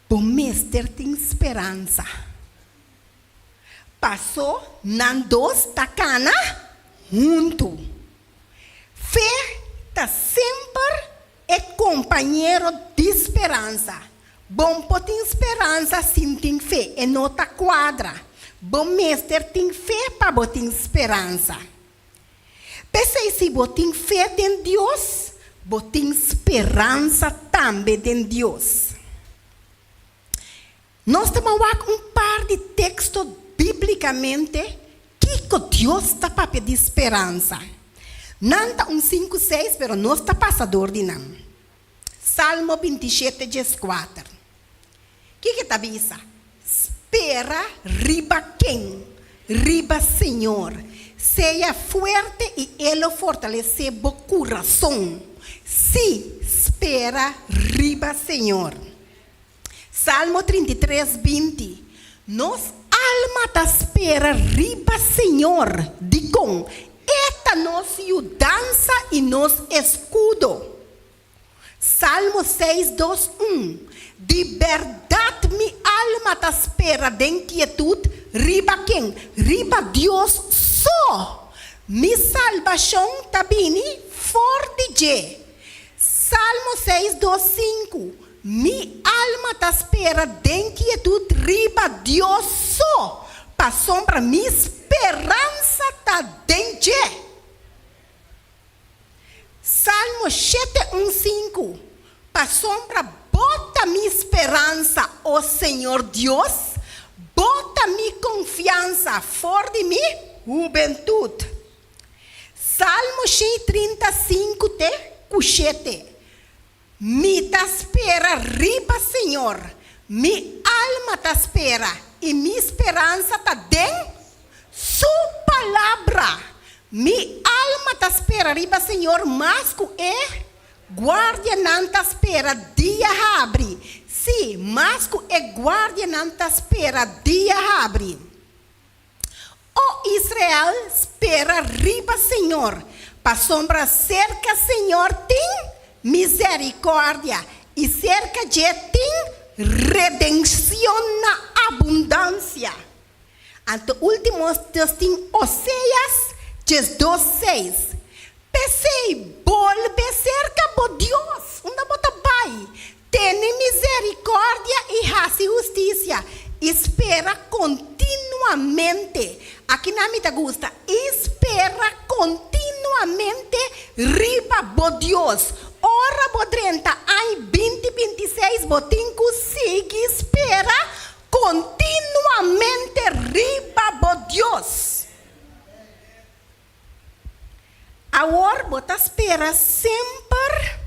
bo mester tin speransa. Pasó nan dos ta kana huntu. Fe ta semper e kompañero di speransa. Bo por tin speransa sin tin fe, e no ta kuadra. Bo mester tin fe pa bo tin speransa. P'esei si bo tin fe den Dios, bo tin speransa tambe den Dios. Nos ta ban wak un par di teksto bíblikamente kiko Dios ta papia di speransa. Nan ta un sinku seis pero nos ta pasa dor di nan. Salmo 27 dieskuater. Kiko e ta bisa? Spera riba ken? Riba Señor. Sea fuerte i E lo fortalesé bo kurason. Sí, spera riba Señor. Salmo 33, 20 Nos alma ta spera riba Señor, dikon? E ta nos yudansa i nos eskudo. Salmo 6, 2, 1 Di bèrdat mi alma ta spera den kietut riba ken? Riba Dios so! Mi salbashon ta bini for di dje. Salmo 6, 2, 5 Mi alma ta spera den kietut riba Dios so, pasobra mi speransa ta den dje. Salmo shete un sinku, Pasobra Bo ta mi speransa, o Señor Dios, Bo ta mi konfiansa for di mi hubentut. Salmo shei 30 sinku te ku shete, Mi ta spera riba Señor, mi alma ta spera i mi speransa ta den Su palabra. Mi alma ta spera riba Señor mas ku e guardianan ta spera dia habri, sí, mas ku e guardianan ta spera dia habri. O Israel, spera riba Señor, pasobra serka Señor tin misericordia, i serka dje tin redencion na abundancia. Anto ultimo nos tin Oseas 12 seis, P'esei, bolbe serka bo Dios, unda bo ta bai? Tene misericordia i hasi husticia, i spera continuamente. Aki nan mi ta gusta, i spera continuamente riba bo Dios. Ora bo drenta aña 2026 bo tin cu sigui spera continuamente riba bo Dios. Awor bo ta spera semper.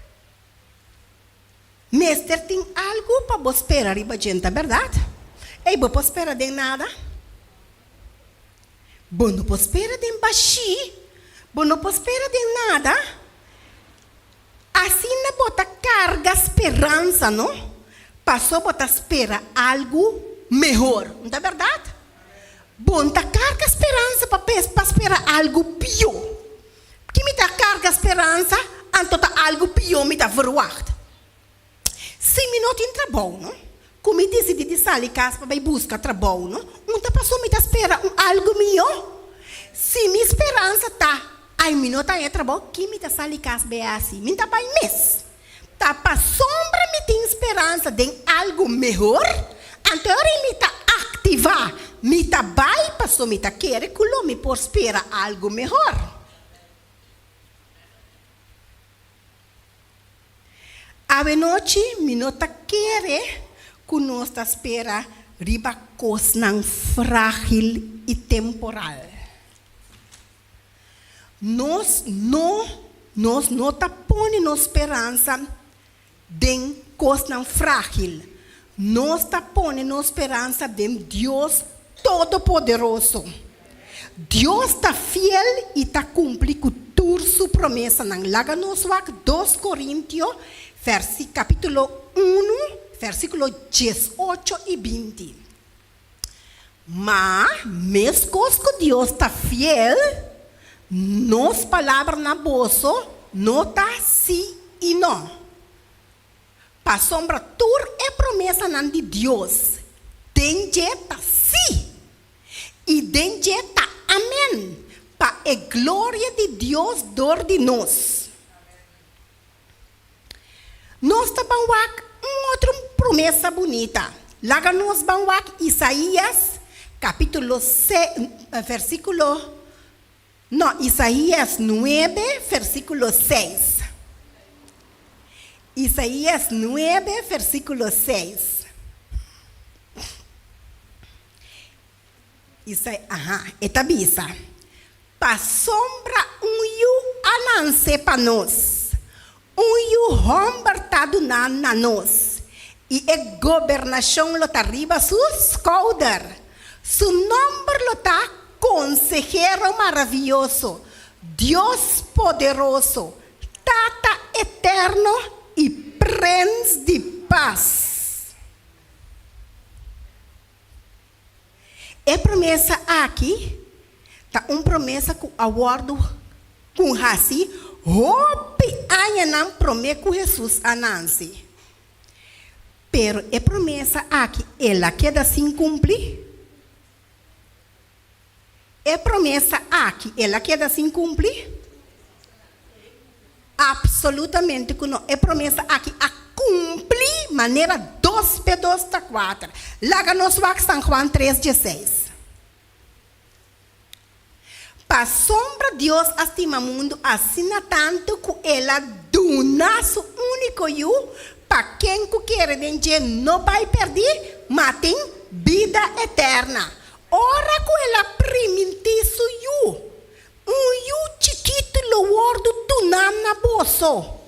Mester tin algu pa bo spera riba dje, ta bèrdat? Ey, bo por spera den nada? Bo no por spera den bashí, bo no por spera den nada. Asina bo ta karga speransa, no? Paso bo ta spera algu mehor, no ta bèrdat? Bo n' ta karga speransa pa pa spera algu pió. Ki mi ta karga speransa, anto ta algu pió mi ta verwagt. Si mi no tin trabou, no, ku mi disidí di sali kas pa bai buska trabou, no, un ta paso mi ta spera un algu mihó. Si mi speransa ta, ai mi no ta haña trabou, ki mi ta sali kas bai hasi? Mi ta bai mes. Ta pasobra mi tin speransa den algu mehor, anto e ora ei mi ta aktivá, mi ta bai paso mi ta kere ku lo mi por spera algu mehor. Awenochi mi no ta kere ku nos ta spera riba kosnan frágil i temporal. Nos no nos no ta pone nos speransa den kosnan frágil. Nos ta pone nos speransa den Dios Todopoderoso. Dios ta fiel i ta kumpli ku tur su promesanan. Laga nos wak Dos Korintio vèrsi kapítulo unu vèrsikulo diesocho i binti. Ma, meskos ku Dios ta fiel, nos palabra na boso no ta sí i no. Pasobra tur e promesanan di Dios den dje ta sí, i den dje ta amèn, pa e gloria di Dios dor di nos. Nos ta ban wak un otro promesa bunita. Laga nos ban wak Isaías capítulo versículo, no, Isaías nuebe versículo seis. Isaías nuebe versículo seis. Isai, aha, e ta bisa, Pasobra un yu a nanse pa nos, un yu hòmber ta duná na nos, i e gobernashon lo ta riba su skouder. Su nòmber lo ta Konsehero Maravioso, Dios Poderoso, Tata Eterno i Prens di Pas. E promesa aki ta un promesa ku a wòrdu ku hasi hopi añanan promé ku Hesus a nanse. Pero e promesa aki el a keda sin kumpli? E promesa aki el a keda sin kumpli? Absolutamente ku no. E promesa aki a kumpli manera dos pe dos ta kuater. Laga nos wak San Juan tres dieseis. Pasobra Dios a stima mundu asina tantu ku el a duna su úniko Yu pa ken ku kere den dje no bai pèrdí, ma tin bida eterna. Ora ku el a primintí su Yu, Un yu chikitu lo wòrdu duná na boso.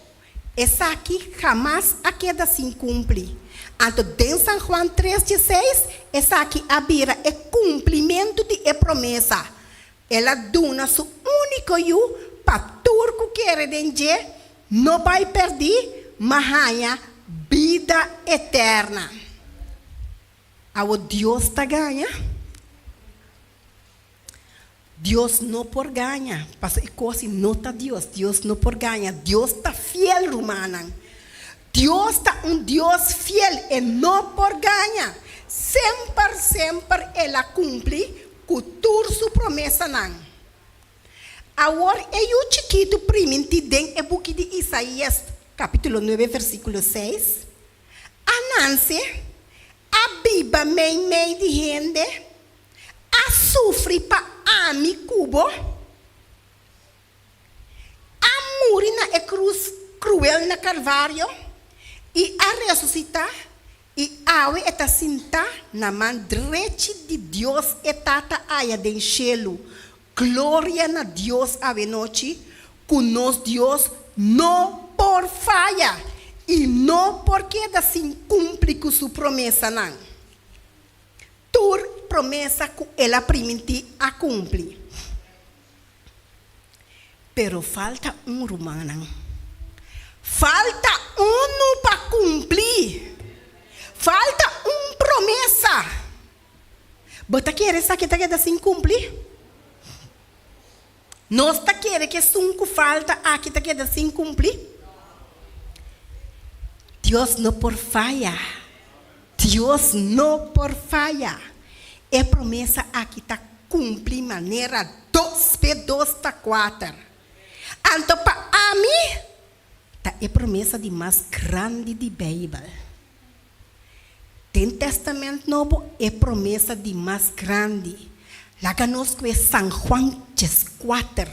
Esaki hamas a keda sin kumpli. Anto den San Juan tres dieseis esaki a bira e kumplimentu di e promesa. El a duna su úniko yu pa tur ku kere den dje no bai pèrdí, ma haña bida eterna. Awor Dios ta gaña? Dios no por gaña, pasobra e kos i no ta Dios. Dios no por gaña. Dios ta fiel, rumannan. Dios ta un Dios fiel, e no por gaña. Semper, semper el a kumpli ku tur su promesanan. Awor e yu chikitu primintí den e buki di Isaías, kapítulo nuebe, versíkulo seis, a nanse, a biba meimei di hende, A sufri pa ami ku bo, a muri na e krus kruel na Kalvario, i a resusitá, i awe e ta sintá na man drechi di Dios e Tata aya den shelu. Gloria na Dios awenochi ku nos Dios no por faya i no por keda sin kumpli ku su promesanan. Tur promesa ku el a primintí a kumpli. Pero falta un, rumannan. Falta unu pa kumpli. Falta un promesa. Bo ta kere esaki ta keda sin kumpli? Nos ta kere ku esun ku falta aki ta keda sin kumpli? Dios no por faya. Dios no por faya. E promesa aki ta kumpli manera dos pe dos ta kuater. Anto pa ami ta e promesa di mas grandi di Beibel. Den Testament Nobo e promesa di mas grandi. Laga nos ku e San Juan 14,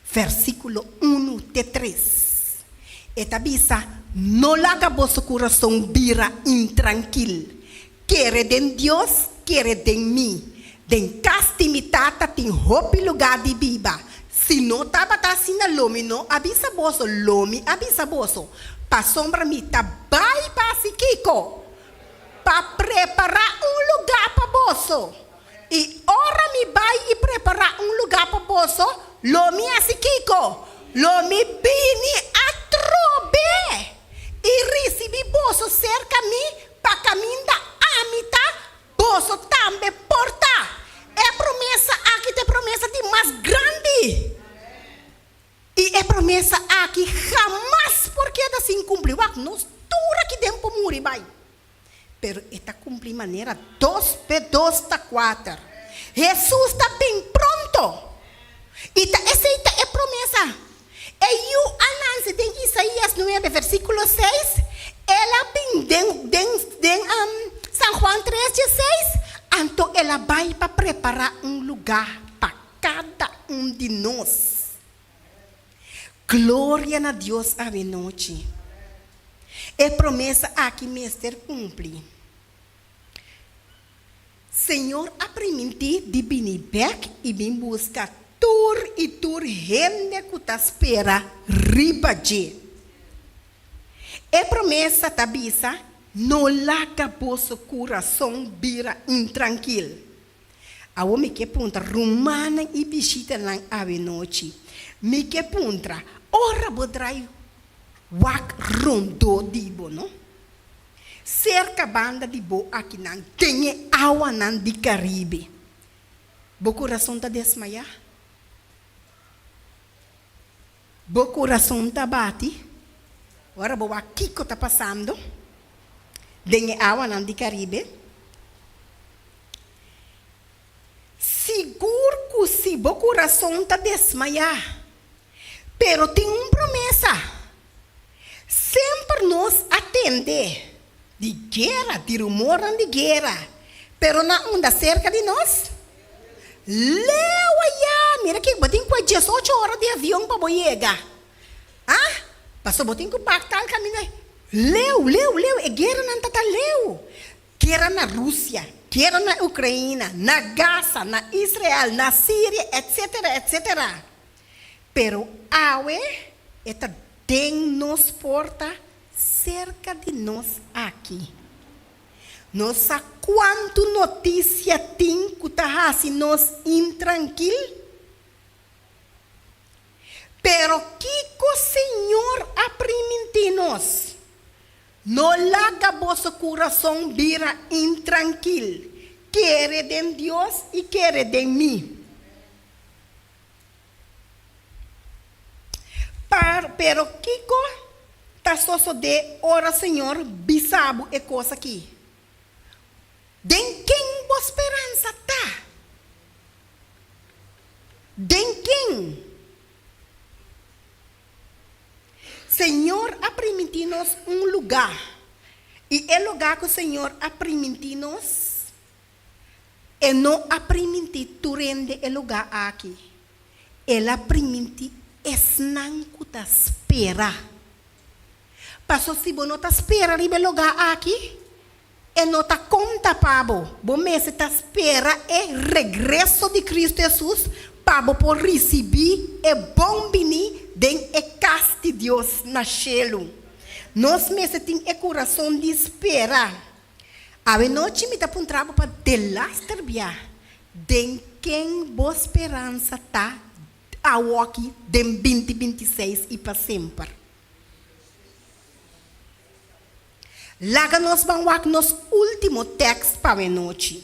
versíkulo unu te tres. E ta bisa, No laga boso kurason bira intrankil. Kere den Dios, kere den mi. Den kas di mi Tata tin hopi lugá di biba. Si no tabata asina, lo mi no a bisa boso, lo mi a bisa boso, pasobra mi ta bai pa hasi kiko? Pa prepará un lugá pa boso. I ora mi bai i prepará un lugá pa boso, lo mi hasi kiko? Lo mi bini atrobe i risibí boso serka mi pa kaminda ami ta, boso tambe por ta. E promesa aki ta e promesa di mas grandi. I e promesa aki hamas por keda sin kumpli. Wak, nos tur aki den por muri bai. Pero e ta kumpli manera dos pe dos ta kuater. Hesus ta bin pronto! I ta esei ta e promesa. E yu a nanse den Isaías nuebe versíkulo seis, el a bin den den den San Juan tres dieseis, anto el a bai pa prepará un lugá pa kada un di nos. Gloria na Dios awenochi. E promesa aki mester kumpli. Señor a primintí di bini bèk i bin buska tur i tur hende ku ta spera riba dje. E promesa ta bisa, No laga boso kurason bira intrankil. Awor mi ke puntra rumannan i bishitanan awenochi, mi ke puntra, ora bo drai wak rondó di bo, no? Serka banda di bo akinan den e awanan di Karibe, bo kurason ta desmayá? Bo kurason ta bati ora bo wak kiko ta pasando den e awanan di Karibe? Sigur ku si bo kurason ta desmayá, pero tin un promesa. Semper nos a tende di guera, di rumornan di guera, pero na unda serka di nos? Leu ayá! Mira ki bo tin ku e diesocho ora di avion pa bo yega. Ah, pasobra bo tin ku pak tal kaminda. Leu, leu, leu, e gueranan ta ta leu. Guera na Rusia, guera na Ukraina, na Gaza, na Israel, na Siria, etcetera, etcetera. Pero awe e ta den nos porta serka di nos aki. Nos sa kuantu notisia tin ku ta hasi nos intrankil. Pero kiko Señor a primintí nos? No laga boso kurason bira intrankil. Kere den Dios i kere den mi. Par, pero kiko ta sosodé ora Señor bisa bo e kos akí? Den ken bo speransa ta? Den ken? Señor a primintí nos un lugá, i e lugá ku Señor a primintí nos, E no a primintí tur hende e lugá aki. El a primintí esnan ku ta spera. Paso si bo no ta spera riba e lugá aki, e no ta konta pa bo. Bo mester ta spera e regreso di Kristu Hesus pa bo por risibí e bon biní den e kas di Dios na shelu. Nos mester tin e kurason di spera. Awenochi mi ta puntra bo pa delaster bia den ken bo speransa ta awoki den binti 26 i pa semper. Laga nos ban wak nos ultimo tekst pa awenochi.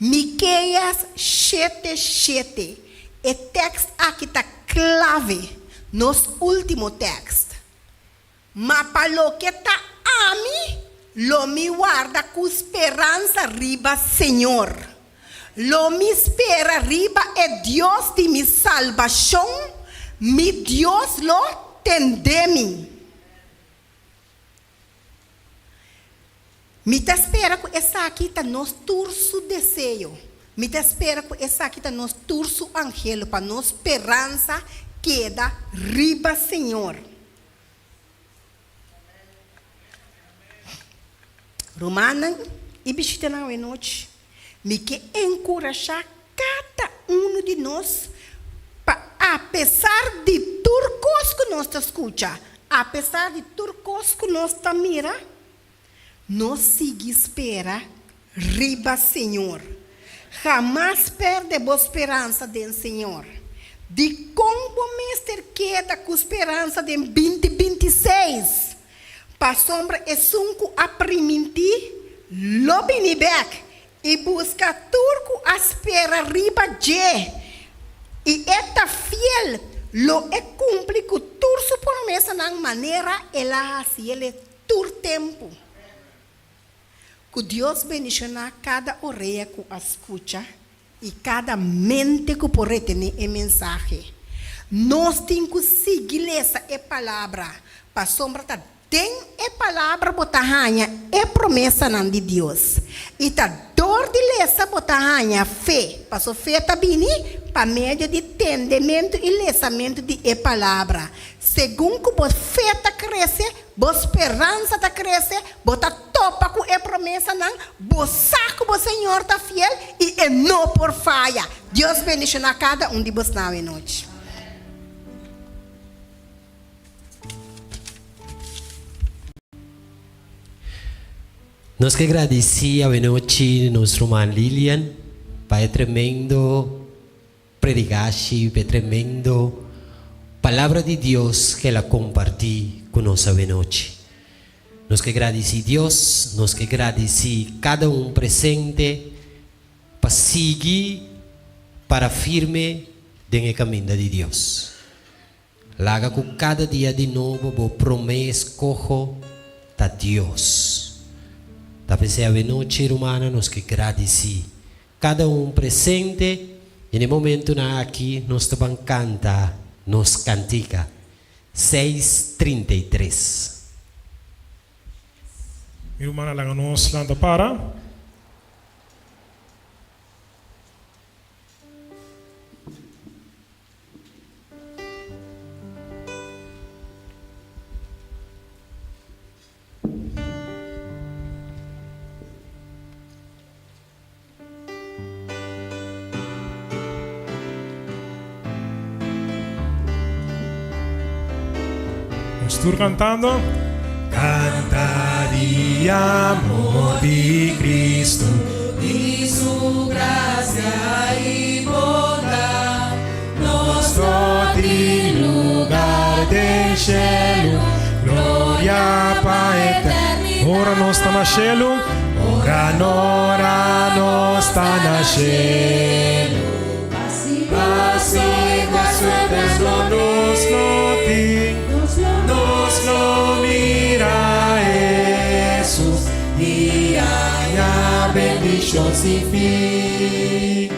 Miqueas shete shete, E tekst aki ta klave, nos último tekst. Ma pa loke ta ami, lo mi warda ku speransa riba Señor. Lo mi spera riba e Dios di mi salbashon, mi Dios lo tende mi. Mi ta spera ku esaki ta nos tur su deseo. Mi ta spera ku esaki ta nos tur su anhelo pa nos speransa keda riba Señor. Rumannan i bishitanan awenochi, mi ke enkurashá kada unu di nos pa apesar di tur kos ku nos ta skucha, apesar di tur kos ku nos ta mira, Nos sigui spera riba Señor. Hamas perde bo speransa den Señor. Dikon bo mester keda ku speransa den 2026? Pasobra esun ku a primintí lo bini bèk i buska tur ku a spera riba dje, i e ta fiel, lo e kumpli ku tur su promesanan manera el a hasiel e Tur tempu. Ku Dios bendishoná kada orea ku a skucha i kada mente ku por retené e mensahe. Nos tin ku sigui lesa e Palabra, pasobra ta den e Palabra bo ta haña e promesanan di Dios. I ta dor di lesa bo ta haña fe, paso fe ta bini pa medio di tendementu i lesamentu di e Palabra. Segun ku bo fe ta krese, Bo speransa ta krese, bo ta topa ku e promesanan, bo sa ku bo Señor ta fiel i e no por faya. Dios bendishoná kada un di bosnan awe nochi. Nos ke gradisí awe nochi nos ruman Lilian pa e tremendo Predicashi p'e tremendo Palabra di Dios k'el a comparti cu nos awenochi. Nos ke gradici Dios, nos ke gradici cada un presente pa sigui para firme den e caminda di Dios. Laga cu cada dia di nobo bo prome escoho ta Dios. Ta p'esei awenochi, rumannan, nos ke gradici Kada un presente i na e momentunan aki nos ta ban kanta nos kantika 633. Mi rumannan laga nos lanta para. Nos tur cantando. Canta di amor di Cristo. Di su gracia y bondad. Nos no tin lugar den cielo. Gloria pa eternidad. Ora nos ta na cielo. Ora ora nos ta na cielo. Paz y gozo eterno nos lo tin. Nos lo mira Jesus y haña bendicion sin fin.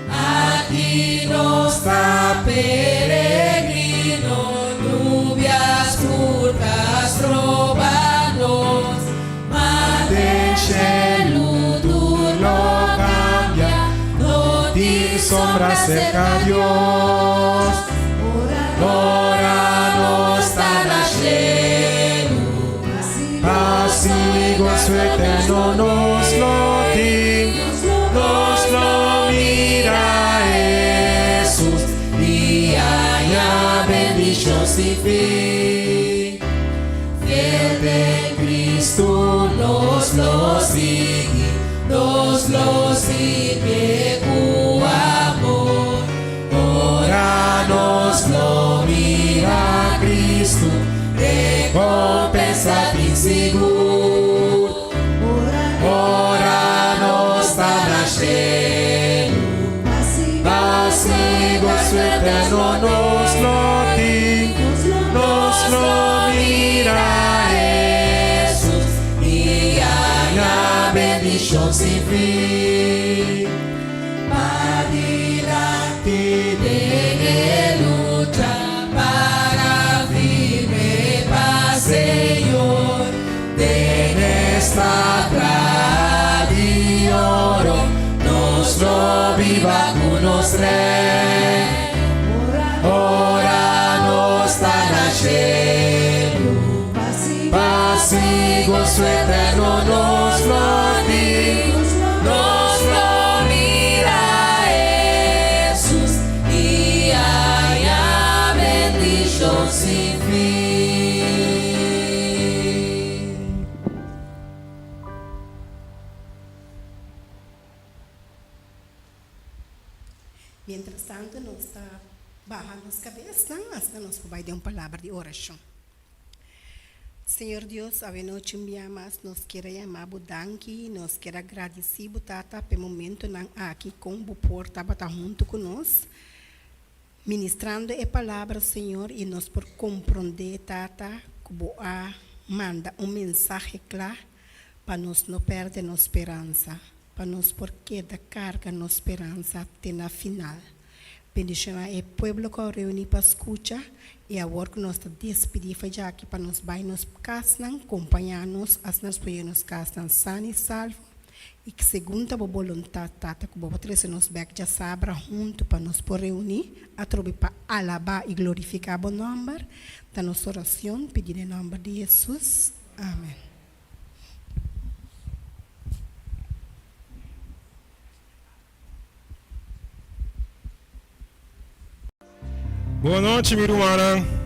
Aki nos ta peregrino, nubia skur ta stroba nos, ma Den shelu tur lo kambia, no tin sombra serka Dios. Ora nos ta na shelu, pas i goso eterno nos lo tin. Nos lo mira Hesus i haña bendishon sin fin. Fiel den Cristo nos lo sigui, nos lo sirbié ku amor. Ora nos lo mira Cristo, recompensa tin sigur. Ora nos ta na shelu. bendishon sin fin. Padilanti den e lucha, para firme pa Señor, den esta traha di oro, nos lo biba ku nos Rei. Ora nos ta na shelu, pas i goso eterno nos lo tin. Nos lo mira Hesus i haña bendishon sin fin. Mientras tanto nos ta baha nos cabesnan asina nos por bay den un palabra di oracion. Señor Dios, awenochi un bia mas nos kier a yama Bo danki, nos kier a gradici Bo Tata p'e momentonan aki con Bo por tabata hunto cu nos, ministrando e palabra, Señor, y nos por compronde, Tata, cu Bo a manda un mensahe cla pa nos no perde nos speransa. Pa nos por keda karga nos speransa te na final. Bendishoná e pueblo ku a reuní pa skucha, i awor ku nos ta despidí for djaki pa nos bai nos kasnan, kompañá nos asina nos por yega nos kasnan san i salvo, i segun ta bo boluntat, Tata, ku bo por trese nos bèk djasabra huntu pa nos por reuní atrobe pa alabá i glorifiká bo nòmber, ta nos orashon pidí den nòmber di Hesus. Amen. Bon nochi mi rumannan.